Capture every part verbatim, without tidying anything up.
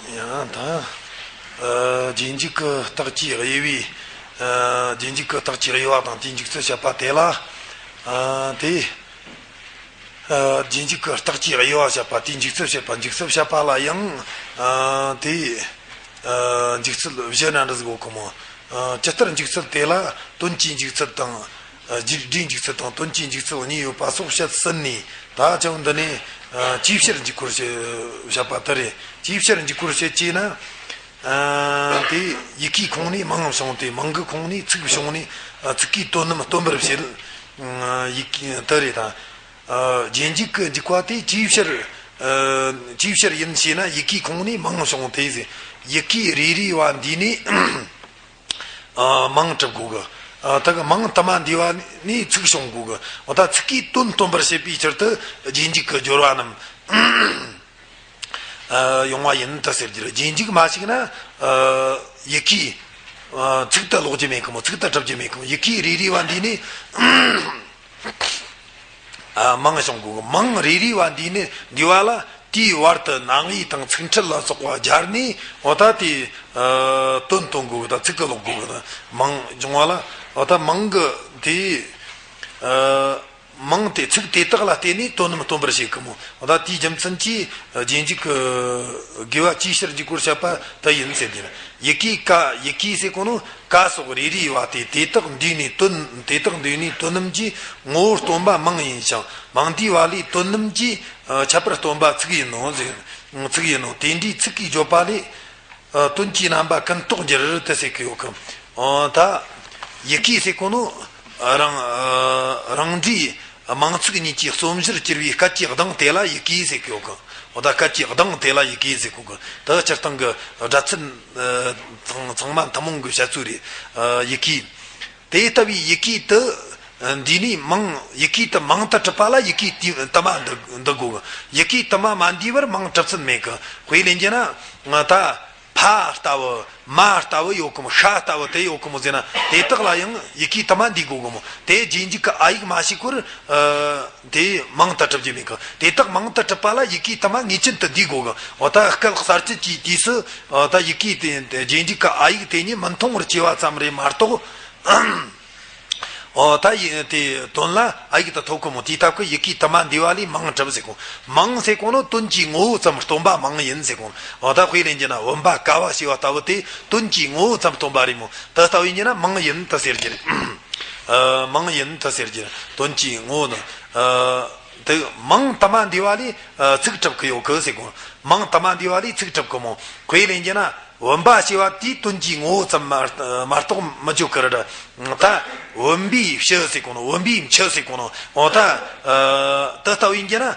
ཡང་ད་ཨ་རྗེས་འཇུག་གི་རྟགས་ཀྱི་དབྱེ་བའི་ཨ་རྗེས་འཇུག་གི་རྟགས་ཀྱི་དབྱེ་བ་དང་དེའི་འཇུག་ཚུལ་བཤད་པ་དེ་ལ། ཨ་དེ་ཨ་རྗེས་འཇུག་གི་རྟགས་ཀྱི་དབྱེ་བ་བཤད་པ་དེའི་འཇུག་ཚུལ་བཤད་པ། འཇུག་ཚུལ་བཤད་པ་ལ་ཡང་ཨ་དེ་ཨ་འཇུག་ཚུལ་བཞི་འདྲ་འདྲ་ཟིག་ཡོད་གི་མོ། ཨ་ཇི་ལྟར་འཇུག་ཚུལ་དེ་ལ་དོན་གྱི་འཇུག་ཚུལ་དང་། ཨ་རྗེས་སྒྲའི་འཇུག་ཚུལ་དང་དོན་གྱི་འཇུག་ཚུལ་གཉིས་ཡོད་པ་སོགས་བཤད་ཟིན་ནས། ད་ཅང་འདི་ནས་ཨ་ཅིའི་ཕྱིར་འཇུག་གོ་ཞེས་བཤད་པ་དེ་རེད། ཅིའི་ཕྱིར་འཇུག་གོ་ཞེས་བྱས་ན། ཨ་དེ་ཡི་གེའི་ཁོངས་ནས་མིང་བྱུང་སྟེ། མིང་གི་ཁོངས་ནས་ཚིག་བྱུང་ནས། ཨ་ཚིག་གིས་དོན་རྣམས་སྟོན་པར་བྱེད། ཨ་ཡི་གེ་དེ་རེད་ད། ཨ་རྗེས་འཇུག་གི་འཇུག་པ་དེ་ཅིའི་ཕྱིར། ཨ་ཅིའི་ཕྱིར་ཡིན་ཞེ་ན། ཡི་གེའི་ཁོངས་ནས་མིང་བྱུང་སྟེ་ཟེར། ཡི་གེ་རེ་རེ་བ་འདིས་ནི་ཨ་མིང་གྲུབ་དགོས་གི། ཨ་ད་གི་མིང་དུ་མ་འདུས་པ་ནས་ཚིག་བྱུང་དགོས་གི། འོ་ད་ཚིག་གིས་དོན་སྟོན་པར་བྱེད་པའི་ཕྱིར་དུ་རྗེས་འཇུག་གི་སྦྱོར་བ་རྣམས་ཨ་ཡོང་བ་ཡིན་དུ་ཟེར་རྒྱུ་རེད། རྗེས་འཇུག་མ་ཞིག་ན་ཨ་ཡི་གེ་ཨ་ཚིག་ཏུ་ཀློག་རྒྱུ་མེད་གི་མོ། ཚིག་ཏུ་གྲུབ་རྒྱུ་མེད་གི་མོ། ཡི་གེ་རེ་རེ་བ་འདིས་ནི་ཨ་མིང་བྱུང་དགོས་གི། མིང་རེ་རེ་བ་འདིས་ནི་འདུས་པ་ལ་དེའི་བར་དུ་རྣམ་དབྱེ་དང་ཚིག་ཕྲད་ལ་སོགས་པ་སྦྱར་ནས། འོ་ད་དེ་ཨ་དོན་སྟོན་དགོས་གི། ད་ཚིག་གི་ཀློག་དགོས་གི། ད་མིང་བྱུང་བ་ལ། འོ་ད་མིང་གི་དེ་ཨ་མིང་དེ་ཚིག་དེ་དག་ལ་བརྟེན་ནས་དོན་རྣམས་སྟོན་པར་བྱེད་གི་མོ། འོ་ད་དེའི་རྒྱུ་མཚན་གྱིས་རྗེས་འཇུག་གི་དགོས་པ་ཅིའི་ཕྱིར་འཇུག་གོ་བཤད་པ་དེ་ཡིན་ཟེར་གྱི་རེད། ཡི་གེའི་ཀ། ཡི་གེ་ཟེར་གོ་ནོ་ཀ་སོགས་རེ་རེ་བ་དེ་དེ་དག་འདུས་ནས་དོན། དེ་དག་འདུས་ནས་དོན་རྣམས་ཀྱི་ངོ་བོར་སྟོན་པ་མིང་ཡིན་ཞིང་། མིང་འདུས་པ་ལས་དོན་རྣམས་ཀྱི་ཨ་ཁྱད་པར་སྟོན་པ་ཚིག་ཡིན་ནོ་ཟེར། ཚིག་ཡིན་ནོ། དེ་འདྲའི་ཚིག་གིས་བརྗོད་པ་ལས་ཨ་དོན་གྱི་རྣམ་པ་ཀུན་རྟོག་འགྱུར་དུ་ཟེར་གི་ཡོད་གི། ཨ་ད་ཡི་གེ་ཟེར་གོ་ནོ་རང་ཨ་རང་འགྲེལ་མིང་ཚིག་གཉིས་ཀྱི་རྩོམ་གཞིར་གྱུར་པའི་སྐད་ཀྱི་གདངས་དེ་ལ་ཡི་གེ་ཟེར་གི་ཡོད་གི། འོ་ད་སྐད་ཀྱི་གདངས་དེ་ལ་ཡི་གེ་ཟེར་གོ་གི། ད་སྤྱིར་བཏང་གི་སྒྲ་ཚད་ཨ་ཚང་ཚང་མ་ཐུན་མོང་གི་བཤད་ཚུལ་རེད། ཨ་ཡི་གེ། དེ་ལྟ་བུའི་ཡི་གེ་དེ་འདུས་ནས་མིང་། ཡི་གེ་དེ་མིང་དུ་གྲུབ་པ་ལ་ཡི་གེ་དེ་དུ་མ་འདུ་འདུ་དགོས་གི། ཡི་གེ་དུ་མ་མ་འདུས་པར་མིང་གྲུབ་ཚུལ་མེད་གི། དཔེ་ལེན་རྒྱུ་ན་ད་ཕ་ལྟ་བུ། མ་ལྟ་བུ་ཡོད་གི་མོ། ཤ་ལྟ་བུ་དེ་ཡོད་གི་མོ་ཟེར་ན། དེ་དག་ལ་ཡང་ཡི་གེ་དུ་མ་འདུས་དགོས་གི་མོ། དེ་རྗེས་འཇུག་གི་ཨ་ཡིག་མ་ཞིག་གོ་ར། ཨ་དེ་མིང་དུ་གྲུབ་རྒྱུ་མེད་གི། དེ་དག་མིང་དུ་གྲུབ་པ་ལ་ཡི་གེ་དུ་མ་ངེས་ཅན་དུ་འདུས་དགོས་གི། འོ་ད་སྐད་གསར་བཅད་ཀྱི་དུས་སུ་ཨ་ད་ཡི་གེ་དེ་རྗེས་འཇུག་གི་ཨ་ཡིག་དེ་ཉིད་མི་མཐོང་བར་བྱས་པ་ཙམ་རེད་མ་གཏོགས། འོ་ད་ཡི་དེ་དོན་ལ་ཨ་ཡིག་དེ་ཐོབ་གི་མོ། དེའི་སྟབས་ཀྱིས་ཡི་གེ་དུ་མ་འདུས་པ་ལས་མིང་གྲུབ་ཟེར་གོ། མིང་ཟེར་གོ་ནོ་དོན་གྱི་ངོ་བོ་ཙམ་སྟོན་པ་མིང་ཡིན་ཟེར་གོ། འོ་ད་དཔེ་ལེན་རྒྱུ་ན་བུམ་པ་ཀ་བ་ཞེས་པ་ལྟ་བུ་དེ་དོན་གྱི་ངོ་བོ་ཙམ་སྟོན་པ་རེད་མོ། དེ་ལྟ་བུ་ཡིན་རྒྱུ་ན་མིང་ཡིན་དུ་ཟེར་རྒྱུ་རེད། ཨ་མིང་ཡིན་དུ་ཟེར་རྒྱུ་རེད། དོན་གྱི་ངོ་བོ་ནི་ཨ་དེ་མིང་དུ་མ་འདུས་པ་ལས་ཨ་ཚིག་གྲུབ་གི་ཡོད་གི་ཟེར་གོ། མིང་དུ་མ་འདུས་པ་ལས་ཚིག་གྲུབ་གི་མོ། དཔེ་ལེན་རྒྱུ་ན། བུམ་པ་ཞེས་པ་དེའི་དོན་གྱི་ངོ་བོ་ཙམ་མ་མ་གཏོགས་མི་བརྗོད་ཀི་རེད། ད་བུམ་པའི་ཕྱི་ཟེར་གོ་ནོ། བུམ་པའི་མཆུ་ཟེར་གོ་ནོ། འོ་ད་ཨ་དེ་ལྟ་བུ་ཡིན་རྒྱུ་ན་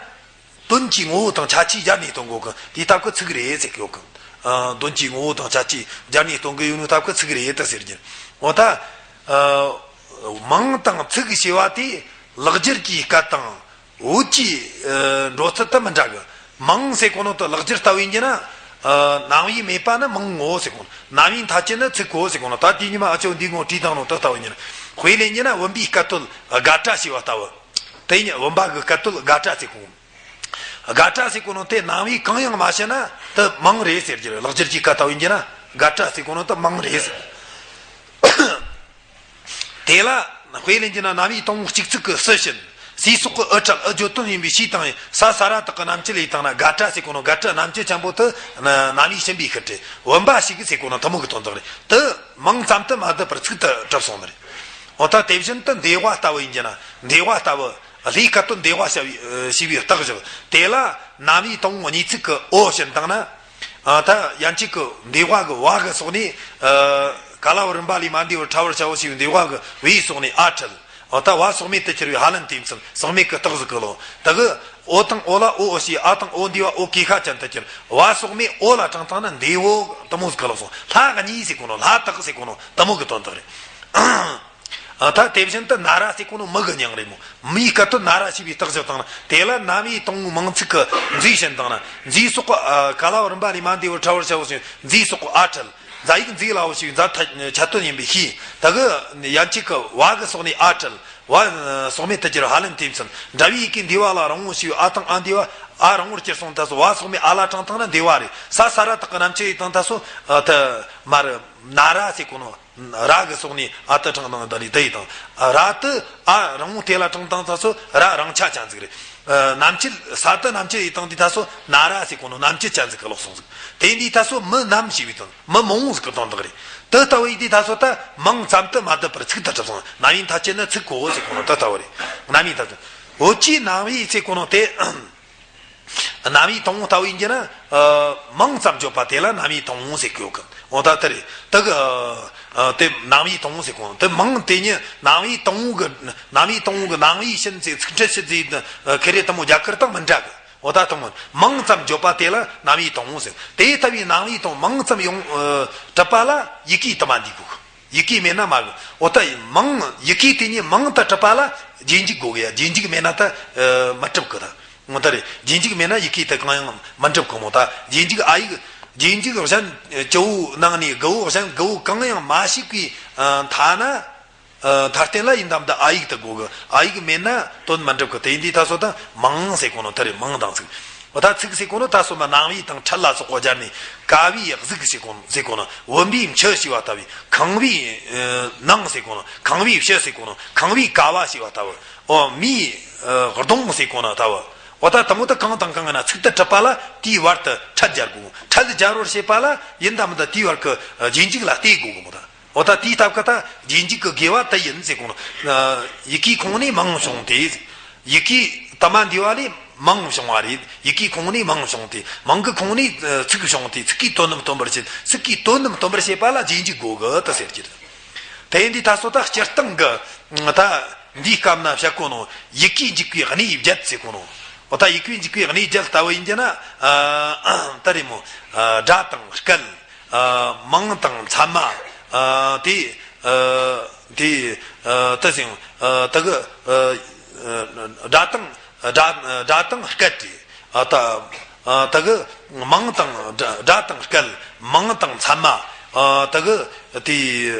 དོན་གྱི་ངོ་བོ་དང་ཁྱད་ཆོས་སྦྱར་ནས་སྟོན་དགོས་གི། དེའི་སྟབས་ཀྱིས་ཚིག་རེད་ཟེར་གི་ཡོད་གི། ཨ་དོན་གྱི་ངོ་བོ་དང་ཁྱད་ཆོས་སྦྱར་ནས་སྟོན་གི་ཡོད་ནོ་སྟབས་ཀྱིས་ཚིག་རེད་དུ་ཟེར་རྒྱུ། འོ་ད་ཨ་མིང་དང་ཚིག་ཞེས་པ་དེ་ལེགས་སྦྱར་གྱི་སྐད་དང་། བོད་ཀྱི་ཨ་འགྲོ་ཚུལ་དུ་མི་འདྲ་གི། མིང་ཟེར་གོ་ནོ་དེ་ལེགས་སྦྱར་ལྟ་བུ་ཡིན་རྒྱུ་ན། ཨ་རྣམ་དབྱེ་མེད་པ་ནི་མིང་ངོ་ཟེར་གོ་ནོ། རྣམ་དབྱེ་མཐའ་དཔྱད་ནི་ཚིག་གོ་ཟེར་གོ་ནོ། ད་དེ་ཉི་མ་ཨ་ཅོ་འདི་ངོ་བྲིས་བཏང་ནོ་དེ་ལྟ་བུ་ཡིན་རྒྱུ་ན། དཔེ་ལེན་རྒྱུ་ན་བུམ་པའི་སྐད་དོད་དགའ་བྲལ་ཞེས་པ་ལྟ་བུ། དེ་ཉིད་བུམ་པ་གི་སྐད་དོད་དགའ་བྲལ་ཟེར་གོ། དགའ་བྲལ་ཟེར་གོ་ནོ་དེ་རྣམ་དབྱེ་གང་ཡང་མ་བྱས་ན་དེ་མིང་རེད་ཟེར་རྒྱུ་རེད། ལེགས་སྦྱར་གྱི་སྐད་ལྟ་བུ་ཡིན་རྒྱུ་ན་དགའ་བྲལ་ཟེར་གོ་ནོ་དེ་མིང་རེད་ཟེར། དེ་ལ་དཔེ་ལེན་རྒྱུ་ན་རྣམ་དབྱེ་དང་པོ་གཅིག་ཚིག་གི་སུ་བྱིན། སུའི་སོགས་ཀྱི་ཨུ་ཕྲལ། ཨུ་བརྗོད་དོན་ཡིན་པའི་སུའི་དང་ས་ས་ར་དག་གི་རྣམ་བཅད་ལས་བཏང་ན་དགའ་བྲལ་ཟེར་གོ་ནོ། དགའ་བྲལ་རྣམ་བཅད་ཆེན་པོ་དེ་རྣམ་དབྱེ་གཞན་པའི་ཤུལ་བྲལ། བུམ་པ་ཞིག་ཟེར་གོ་ནོ་དེ་མོ་གི་དོན་དག་རེད། དེ་མིང་ཙམ་དུ་མ་བསྡུས་པར་ཚིག་ཏུ་གྲུབ་སོང་ནི་རེད། འོ་ད་དེ་བཞིན་དུ་འདོད་པ་ལྟ་བུ་ཡིན་རྒྱུ་ན། འདོད་པ་ལྟ་བུ། ལྷའི་སྐད་དོད་འདོད་པ་ཞེས་པའི་རྟགས་བཞག། དེ་ལ་རྣམ་དབྱེ་དང་པོ་གཉིས་ཚིག་གི་འོ་བྱིན་བཏང་ན། ཨ་ད་ཡན་ཆད་ཀྱི་འདོད་པ་གི་བ་གི་སོགས་ནས། ཨ་ག་ལ་བ་རིམ་པ་ལས་མ་འདས་པར་ཕྲ་བར་བྱའོ་ཞེས་པའི་འདོད་པ་གི་བའི་སོགས་ནས་ཨ་ཕྲལ། ཨ་ད་བ་སོགས་མེད་དུ་གྱུར་པའི་ཧ་ལན་ཏེ་མཚན་ཟག་མེད་ཀྱི་རྟགས་ཟིག་གི་ལོ། ད་གི་འོ་དང་འོ་ལ་འོ་འོ་ཞེས། ཨ་དང་འོ་འདུས་པ་འོ་ཀྱི་ཤ་ཅན་དུ་གྱུར། བ་སོགས་མེད་འོ་ལ་དྲངས་བཏང་ན་འདོད་པོ་དེ་མོ་ཟིག་གི་ལོ་སོང་། ལྷ་གཉིས་ཟེར་གོ་ནོ། ལྷ་དག་ཟེར་གོ་ནོ་དེ་མོ་གི་དོན་དག་རེད། ཨ་ད་དེ་བཞིན་དུ་ན་ར་ཟེར་གོ་ནོ་མི་གི་མྱིང་རེད་མོ། མིའི་སྐད་དོད་ན་ར་ཞེས་པའི་རྟགས་བཞག་བཏང་ན། དེ་ལ་རྣམ་དབྱེ་དང་པོའི་མིང་ཚིག་གི་མཛོས་བྱིན་བཏང་ན། མཛོས་སོགས་ཀྱི་ཨ་ག་ལ་བ་རིམ་པ་ལས་མ་འདས་པར་ཕྲ་བར་བྱའོ་ཞེས་མཛོས་སོགས་ཀྱི་ཨ་ཕྲལ། མཛའ་ཡིག་མཛོས་ལའོ་ཞེས་པའི་མཛའ་ཐ་ཁྱད་དོད་ཡིན་པའི་ཤེས། ད་གི་ཡན་ཆད་ཀྱི་བ་གི་སོགས་ནས་ཨ་ཕྲལ། བ་སོགས་མེད་དུ་གྱུར་ཧ་ལན་ཏེ་མཚན། འདྲ་བའི་ཡི་གེ་འདུས་པ་ལ་རང་ངོ་ཞེས་པའི་ཨ་དང་ཨ་འདུས་པ་ ཨ་རང་བོར་གྱུར་སོང་ད་སོ། བ་སོགས་མའི་ཨ་ལ་དྲངས་བཏང་ན་འདས་པ་རེད། ས་ས་ར་བཏགས་གི་རྣམ་བཅད་ཡིན་བཏང་ད་སོ། ཨ་ད་མ་ར་ན་ར་ཟེར་གོ་ནོ། ར་གི་སོགས་ནས་ཨ་ཏི་དྲངས་བཏང་ད་རེད། ད་ཡིན་བཏང་། ར་ཏི་ཨ་རང་བོ་དེ་ལ་དྲངས་བཏང་ད་སོ། ར་རང་ཆ་ཅན་ཟིག་རེད། ཨ་རྣམ་བཅད་ས་ཏི་རྣམ་བཅད་ཡིན་བཏང་དེ་ད་སོ་ན་ར་ཟེར་གོ་ནོ། རྣམ་བཅད་ཅན་ཟིག་གི་ལོག་སོང་ཟིག། དེ་འདི་ད་སོ་མི་རྣམས་ཞེས་པའི་དོན། མི་མང་བོ་ཟིག་གི་དོན་དག་རེད། དེ་ལྟ་བུ་ཡིན་དུས་ད་སོ་ད་མིང་ཙམ་དུ་མ་བསྡུས་པར་ཚིག་ཏུ་གྲུབ་སོང་། རྣམ་དབྱེ་མཐའ་དཔྱད་ནི་ཚིག་གོ་ཟེར་གོ་ནོ་དེ་ལྟ་བུ་རེད། རྣམ་དབྱེ་མཐའ་དཔྱད། འོ་ཅི་རྣམ་དབྱེ་ཟེར་གོ་ནོ་དེ། རྣམ་དབྱེ་དང་པོ་ལྟ་བུ་ཡིན་གྱི་ན། ཨ་མིང་ཙམ་བརྗོད་པ་དེ་ལ་རྣམ་དབྱེ་དང་པོ་ཟེར་གོ་གི། འོ་ད་དེ་རེད། དེ་གི་ཨ་དེ་རྣམ་དབྱེ་དང་པོ་ཟེར་གོ་ནོ་དེ། མིང་དེ་ཉིད་རྣམ་དབྱེ་དང་པོ་གི་རྣམ་དབྱེ་དང་པོ་གི་རྣམ་དབྱེ་བྱིན་ཟེར། ཚིག་ཕྲད་བྱེད་ཟེར། ཁེ་རེ་དེ་མོ་རྒྱ་གར་དང་མི་འདྲ་གི། འོ་ད་དང་མིང་ཙམ་བརྗོད་པ་དེ་ལ་རྣམ་དབྱེ་དང་པོ་ཟེར། དེ་ལྟ་བུའི་རྣམ་དབྱེ་དང་མིང་ཙམ་ཡོང་ཨ་གྲུབ་པ་ལ་ཡི་གེ་དུ་མ་འདི་དགོས། ཡི་གེ་མེད་ན་མ་གི། འོ་ད་མིང་ཡི་གེ་དེ་ཉིད་མིང་དུ་གྲུབ་པ་ལ་རྗེས་འཇུག་དགོས་གི་ཡ། རྗེས་འཇུག་མེད་ན་ད་ཨ་མི་གྲུབ་གི་ད། འོ་ད་རེད། རྗེས་འཇུག་མེད་ན་ཡི་གེ་དེ་གང་ཡང་མི་འགྲུབ་གི་མོ། ད་རྗེས་འཇུག་ཨ་ཡིག་རྗེས་འཇུག་གཞན་ཇོ་བོའི་ནང་ནས་ག་བོ་གཞན་ག་བོ་གང་ཡང་མ་ཞིག་པའི་ཨ་མཐའ་ན། ཨ་མཐའ་རྟེན་ལ་ཡིན་དམ་ད་ཨ་ཡིག་དེ་དགོས་གི། ཨ་ཡིག་མེད་ན་དོན་མི་འགྲུབ་གི། དེ་ཡིན་དུས་ད་སོ་ད་མིང་ཟེར་གོ་ནོ་དེ་རེད། མིང་དང་ཚིག། འོ་ད་ཚིག་ཟེར་གོ་ནོ་ད་སོ་མ་རྣམ་དབྱེ་དང་ཕྲད་ལ་སོགས་པ་སྦྱར་ནས། ཀ་བའི་གཟུགས་ཟེར་གོ་ཟེར་གོ་ནོ། བུམ་པའི་མཆུ་ཞེས་པ་ལྟ་བུའི། ཁང་བའི་ཨ་ནང་ཟེར་གོ་ནོ། ཁང་བའི་ཕྱི་ཟེར་གོ་ནོ། ཁང་བའི་ཀ་བ་ཞེས་པ་ལྟ་བུ། འོ་མིའི་ཨ་གདོང་ཟེར་གོ་ནོ་ལྟ་བུ། འོ་ད་དེ་མོ་ད་གང་དང་གང་ཡིན་ན་ཚིག་ཏུ་གྲུབ་པ་ལ་དེའི་བར་དུ་ཕྲད་སྦྱར་དགོས། ཕྲད་སྦྱར་བར་བྱེད་པ་ལ་ཡིན་དམ་ད་དེའི་བར་གི་ཨ་རྗེས་འཇུག་ལ་ལྟོས་དགོས་གི་མོ་ད། འོ་ད་དེའི་སྟབས་ཀ་ད་རྗེས་འཇུག་གི་དགོས་པ་དེ་ཡིན་ཟེར་གོ་ནོ། ཡི་གེའི་ཁོངས་ནས་མིང་བྱུང་སྟེ། ཡི་གེ་དུ་མ་འདུས་པ་ལས་མིང་བྱུང་བ་རེད། ཡི་གེའི་ཁོངས་ནས་མིང་བྱུང་སྟེ། མིང་གི་ཁོངས་ནས་ཚིག་བྱུང་སྟེ། ཚིག་གིས་དོན་རྣམས་སྟོན་པར་བྱེད། ཚིག་གིས་དོན་རྣམས་སྟོན་པར་བྱེད་པ་ལ་རྗེས་འཇུག་དགོས་གི་ད་ཟེར་གྱི་རེད། དེ་ཡིན་དུས་ད་སོ་ད་སྤྱིར་བཏང་གི་ད་འདིའི་སྐབས་ན་བཤད་གོ་ནོ། ཡི་གེ་འཇུག་པའི་གནས་བརྒྱད་ཟེར་གོ་ནོ། འོ་ད་ཡི་གེ་འཇུག་པའི་གནས་བརྒྱད་ལྟ་བུ་ཡིན་གྱི་ན། ཨ་ད་རེད་མོ། ཨ་སྒྲ་དང་སྐད། ཨ་མིང་དང་མཚན་མ། ཨ་དེ་ཨ་དེ་ཨ་ད་ཟེར། ཨ་ད་གི་ཨ་སྒྲ་དང་སྒྲ་སྒྲ་དང་སྐད་དེ། ཨ་ད་ཨ་ད་གི་མིང་དང་སྒྲ་སྒྲ་དང་སྐད། མིང་དང་མཚན་མ། ཨ་ད་གི་དེ་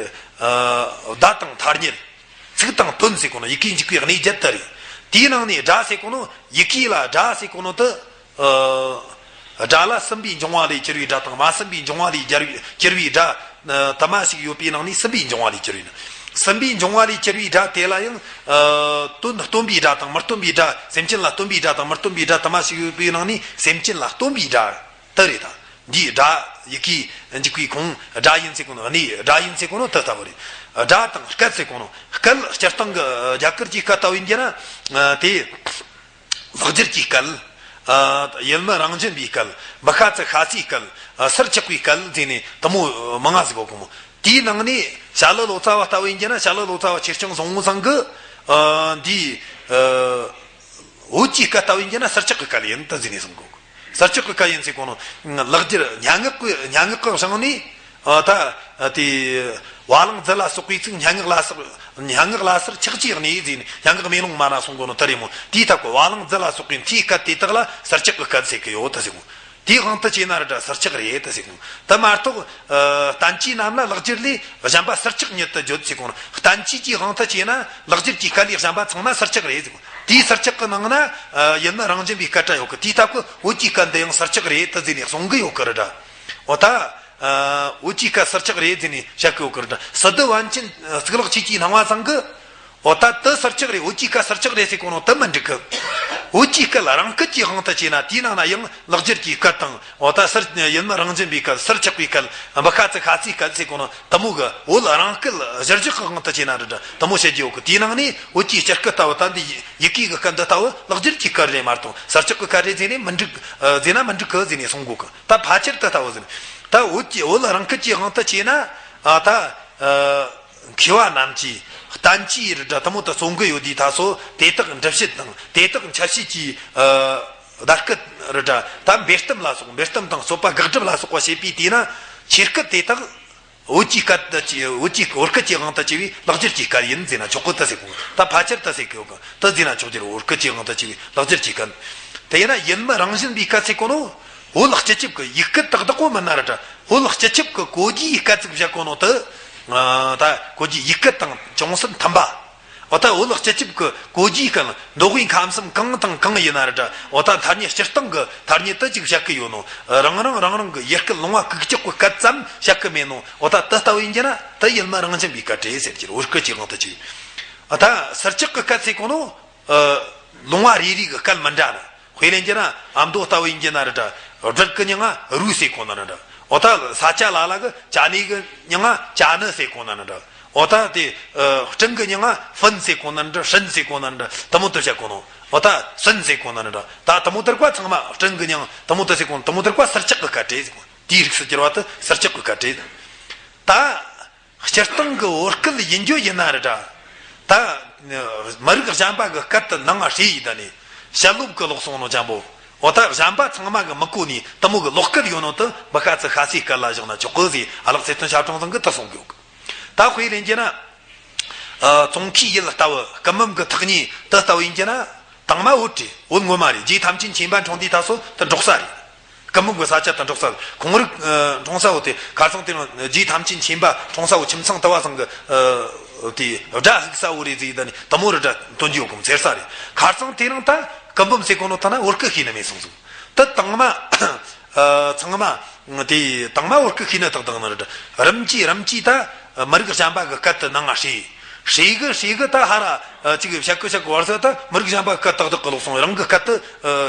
ཨ་བརྡ་དང་ཐ་སྙད། ཚིག་དང་དོན་ཟེར་གོ་ནོ་ཡི་གེ་འཇུག་པའི་གནས་བརྒྱད་དེ་རེད། དེའི་ནང་ནས་སྒྲ་ཟེར་གོ་ནོ། ཡི་གེ་ལ་སྒྲ་ཟེར་གོ་ནོ་དེ། ཨ་སྒྲ་ལ་སིམ་པའི་འབྱུང་བ་ལས་གྱུར་པའི་སྒྲ་དང་མ་སིམ་པའི་འབྱུང་བ་ལས་གྱུར་པའི་གྱུར་པའི་སྒྲ། ཨ་དུ་མ་ཞིག་ཡོད་པའི་ནང་ནས་སིམ་པའི་འབྱུང་བ་ལས་གྱུར་པའི་ནི། སིམ་པའི་འབྱུང་བ་ལས་གྱུར་པའི་སྒྲ་དེ་ལ་ཡང་ཨ་དོན་སྟོན་པའི་སྒྲ་དང་མི་སྟོན་པའི་སྒྲ། སེམས་ཅན་ལ་སྟོན་པའི་སྒྲ་དང་མི་སྟོན་པའི་སྒྲ་དུ་མ་ཞིག་ཡོད་པའི་ནང་ནས་སེམས་ཅན་ལ་སྟོན་པའི་སྒྲ་དེ་རེད་ད། འདིའི་སྒྲ་ཡི་གེ་འཇུག་པའི་ཁོངས། སྒྲ་ཡིན་ཟེར་གོ་ནོ། གནས་སྒྲ་ཡིན་ཟེར་གོ་ནོ་དེ་ལྟ་བུ་རེད། སྒྲ་དང་སྐད་ཟེར་གོ་ནོ། སྐད་སྤྱིར་བཏང་གི་རྒྱ་གར་གྱི་སྐད་ལྟ་བུ་ཡིན་གྱི་ན། ཨ་དེ་ལྷག་སྦྱར་གྱི་སྐད། ཨ་ཡུལ་མི་རང་བཞིན་པའི་སྐད། འབུ་ཤ་ཚ་ཤ་ཚའི་སྐད། ཨ་སར་ཆགས་པའི་སྐད་ཟེར་ནས་དེ་མོ་མང་ང་ཟིག་གོ་གི་མོ། དེའི་ནང་ནས་ཞྭ་ལུ་ལོ་ཙཱ་བ་ལྟ་བུ་ཡིན་གྱི་ན། ཞྭ་ལུ་ལོ་ཙཱ་བ་ཆེར་ཆུང་ཟུང་ངུ་ཚང་གི་ཨ་འདི་ཨ་བོད་ཀྱི་སྐད་ལྟ་བུ་ཡིན་གྱི་ན་སར་ཆགས་ཀྱི་སྐད་ཡིན་ད་ཟེར་ནས་གསུང་གོ་གི། སར་ཆགས་ཀྱི་སྐད་ཡིན་ཟེར་གོ་ནོ། ལེགས་སྦྱར་སྙན་ངག་གི་སྙན་ངག་གི་བྱང་ནས། ཨ་ད་ཨ་དེ་བ་ལང་རྫི་ལ་སོགས་པའི་ཚིག་སྙན་ངག་ལ་སོགས། སྙན་ངག་ལ་སར་ཆགས་ཀྱི་གནས་ཟེར་ནས། སྙན་ངག་མེ་ལོང་མ་ན་གསུང་གོ་ནོ་དེ་རེད་མོ། དེའི་སྟབས་ཀྱི་བ་ལང་རྫི་ལ་སོགས་པའི་མཐའི་སྐད་དེ་དག་ལ་སར་ཆགས་ཀྱི་སྐད་ཟེར་གི་ཡོད་ད་ཟེར་གོ། དེའི་དབང་དུ་བྱས་ན་ར་ད་སར་ཆགས་རེད་ད་ཟེར་གོ། དེ་མ་གཏོགས་ཨ་བསྟན་བཅོས་རྣམས་ལ་ལེགས་སྦྱར་ལས་གཞན་པ་སར་ཆགས་ཉིད་དུ་བརྗོད་ཟེར་གོ་ནོ། བསྟན་བཅོས་ཀྱི་དབང་དུ་བྱས་ན་ལེགས་སྦྱར་གྱི་སྐད་ལས་གཞན་པ་ཚང་མ་སར་ཆགས་རེད་ཟེར་གོ། དེའི་སར་ཆགས་ཀྱི་ནང་ན་ཨ་ཡུལ་མི་རང་བཞིན་པའི་སྐད་སྒྲ་ཡོད་གི། དེའི་སྟབས་ཀྱི་བོད་ཀྱི་སྐད་འདི་ཡང་སར་ཆགས་རེད་ད་ཟེར་ནས་གསུང་གི་ཡོད་གི་ར་ད། འོ་ད། ཨ་བོད་ཀྱི་སྐད་སར་ཆགས་རེད་ཟེར་ནས་བཤད་གི་ཡོད་གི་རེད་ད། སི་ཏུ་པཎ་ཆེན་གཙུག་ལག་ཆོས་ཀྱི་སྣང་བ་ཚང་གི། འོ་ད་དེ་སར་ཆགས་རེད། བོད་ཀྱི་སྐད་སར་ཆགས་རེད་ཟེར་གོ་ནོ་དེ་མི་འགྲིག་གི། བོད་ཀྱི་སྐད་ལ་རང་སྐད་ཀྱི་དབང་དུ་བྱས་ན། དེའི་ནང་ན་ཡང་ལེགས་སྦྱར་གྱི་སྐད་དང་། འོ་ད་སར་ཡུལ་མི་རང་བཞིན་པའི་སྐད། སར་ཆགས་པའི་སྐད། འབུ་ཤ་ཚ་ཤ་ཚའི་སྐད་ཟེར་གོ་ནོ་དེ་མོ་གི། བོད་རང་སྐད་གཞིར་བཞག་གི་དབང་དུ་བྱས་ན་རེད་ད། དེ་མོ་བཤད་རྒྱུ་ཡོད་གི། དེའི་ནང་ནས་བོད་ཀྱི་སྤྱིར་སྐད་ལྟ་བུ་ད་འདི་ཡི་གེ་གི་སྐད་འདི་ལྟ་བུ་ལེགས་སྦྱར་གྱི་སྐད་རེད་མ་གཏོགས་སར་ཆགས་ཀྱི་སྐད་རེད་ཟེར་ནས་མི་འགྲིག་ཨ་ཟེར་ན་མི་འགྲིག་གི་ཟེར་ནས་གསུང་གོ་གི། ད་ཕལ་ཆེར་དེ་ལྟ་བུ་ཟེར། ད་བོད་ཀྱི་བོད་རང་སྐད་ཀྱི་དབང་དུ་བྱས་ན། ཨ་ད་ཨ་མཁས་པ་རྣམས་ཀྱིས་བསྟན་བཅོས་རི་སྒྲ་དེ་མོ་དེ་གསུང་གི་ཡོད་དུས་ད་སོ། དེ་དག་འགྲེལ་བཤད་དང་དེ་དག་འཆད་བྱེད་ཀྱི་ཨ་བརྡ་སྐད་རི་སྒྲ་ད་འབེལ་གཏམ་ལ་སོགས། འབེལ་གཏམ་དང་རྩོད་པ་དགག་སྒྲུབ་ལ་སོགས་པ་བྱེད་པའི་དུས་ན་ཆོས་སྐད་དེ་དག་བོད་ཀྱི་སྐད་དུ་བྱས། བོད་ཀྱི་བོད་སྐད་ཀྱི་དབང་དུ་བྱས་པའི་ལེགས་སྦྱར་གྱི་སྐད་ཡིན་ཟེར་ན་ཆོག་གི་ད་ཟེར་གོ། ད་ཕལ་ཆེར་ད་ཟེར་གི་ཡོད་གི། ད་ཟེར་ན་ཆོག་རྒྱུ་རེད། བོད་སྐད་ཀྱི་དབང་དུ་བྱས་པའི་ལེགས་སྦྱར་གྱི་སྐད། དེ་ཡིན་ན་ཡུལ་མི་རང་བཞིན་པའི་སྐད་ཟེར་གོ་ནོ། བོད་སྤྱི་ཁྱབ་ཀྱི་ཡིག་སྐད་ཏག་ཏག་པོ་མིན་ན་ར་ད། བོད་སྤྱི་ཁྱབ་ཀྱི་གོ་རྒྱུའི་སྐད་ཅིག་བཞག་གོ་ནོ་དེ། ཨ་ད་གོ་རྒྱུའི་ཡིག་སྐད་དང་ཅུང་ཟད་མཐུན་པ། འོ་ད་བོད་སྤྱི་ཁྱབ་ཀྱི་གོ་རྒྱུའི་སྐད། མདོ་དབུས་ཁམས་གསུམ་གང་དང་གང་ཡིན་ན་རེད་ད། འོ་ད་ཐ་སྙད་སྤྱིར་བཏང་གི་ཐ་སྙད་དུ་ཅིག་བཤད་གི་ཡོད་ནོ། རང་རང་རང་རང་གི་ཡུལ་སྐད་ལུང་བ་གུག་ཀྱོག་གི་སྐད་ཙམ་བཤད་གི་མེད་ནོ། འོ་ད་དེ་ལྟ་བུ་ཡིན་གྱི་ན་དེ་ཡུལ་མི་རང་བཞིན་པའི་སྐད་རེད་ཟེར་གྱི་རེད། བོད་སྐད་ཀྱི་དབང་དུ་བྱས། འོ་ད་ཟུར་ཆག་གི་སྐད་ཟེར་གོ་ནོ། ལུང་བ་རེ་རེ་གི་སྐད་མི་འདྲ་ན། དཔེ་ལེན་གྱི་ན་ཨ་མདོ་ལྟ་བུ་ཡིན་གྱི་ན་རེད་ད། སྦྲུལ་གི་མྱིང་ང་རུ་ཟེར་གོ་ན་རེད་ད། འོ་ད་ས་ཆ་ལ་ལ་གི་ཅ་ནེ་གི་མྱིང་ང་ཅ་ནི་ཟེར་གོ་ན་རེད་ད། འོ་ད་དེ་སྤྲིན་གི་མྱིང་ང་ཧྥིན་ཟེར་གོ་ན་རེད་ད། ཧྲིན་ཟེར་གོ་ན་རེད་ད། དེ་མོ་དེ་བཤད་གོ་ནོ། འོ་ད་སུན་ཟེར་གོ་ན་རེད་ད། ད་དེ་མོ་དེར་ཀ་ཚང་མ་སྤྲིན་གི་མྱིང་དེ་མོ་དེ་ཟེར་གོ་ནོ། དེ་མོ་དེར་ཀ་ཟུར་ཆག་གི་སྐད་རེད་ཟེར་གོ། དེའི་རིགས་སུ་གྱུར་པ་དེ་ཟུར་ཆག་གི་སྐད་རེད། ད། སྤྱིར་བཏང་གི་བོད་སྐད་ཡིན་རྒྱུ་ཡིན་ན་རེད་ད། ད། མི་རིགས་གཞན་པ་གི་སྐད་དུ་ནང་ང་བསྲེས་ཡིན་ད་ནི། བཤད་སློབ་གི་ལོག་སོང་ནོ་ཅང་པོ། འོ་ད་གཞན་པ་ཚང་མ་གི་མི་གོ་ནི་དེ་མོ་གི་ལོག་སྐད་ཡོད་ནོ་དེ་མི་ཤ་ཚ་ཤ་ཚའི་སྐད་ལ་བཞག་ན་ཆོག་གི་ཟེར། ཨ་ལགས་ཚེ་བརྟན་ཞབས་དྲུང་ཚང་གི་དེ་གསུང་གི་ཡོད་གི། ད་དཔེ་ལེན་རྒྱུ་ན། ཙོང་ཁའི་ཡུལ་ལྟ་བུ་སྐུ་འབུམ་གི་ཐག་ཉེ་དེ་ལྟ་བུ་ཡིན་རྒྱུ་ན། དང་མ་བོད་རེད། བོད་ངོ་མ་རེད། རྗེ་ཐམས་ཅད་མཁྱེན་པ་འཁྲུངས་དུས་ད་སོ་དེ་འབྲོག་ས་རེད། སྐུ་འབུམ་གྱི་ས་ཆ་དེ་འབྲོག་ས་རེད། ཁོང་རིགས་འཁྲུངས་ས་བོ་དེ་ཁ་སང་དེ་རིང་རྗེ་ཐམས་ཅད་མཁྱེན་པ་འཁྲུངས་ས་བོ་ཁྱིམ་ཚང་དུ་བ་ཚང་གི་དེ་སྒྲ་ཧིག་ས་བོ་རེད་ཟེར་ད་ནི་དེ་མོ་རེ་སྒྲ་སྟོན་རྒྱུ་ཡོད་གི་མོ། ཚེར་ས་རེད། ཁ་སང་དེ་རིང་ད་སྐུ་འབུམ་ཟེར་གོ་ནོ་ཐ་ན་བོད་སྐད་ཤེས་ནི་མེད་སོང་ཟིག། དེ་དང་མ། ཚང་མ། དེ་དང་མ་བོད་སྐད་ཤེས་ནི་ཏག་ཏག་ནི་རེད། རིམ་གྱིས་རིམ་གྱིས་ད་མི་རིགས་གཞན་པ་གི་སྐད་དུ་ནང་ང་བསྲེས། བསྲེས་གི་བསྲེས་གི་ད་ཧ་ར་ཅིག་བཤད་གི་བཤད་གི་བར་ས་ད་མི་རིགས་གཞན་པ་སྐད་ཏག་ཏག་གི་ལོག་སོང་། རང་གི་སྐད་དུ་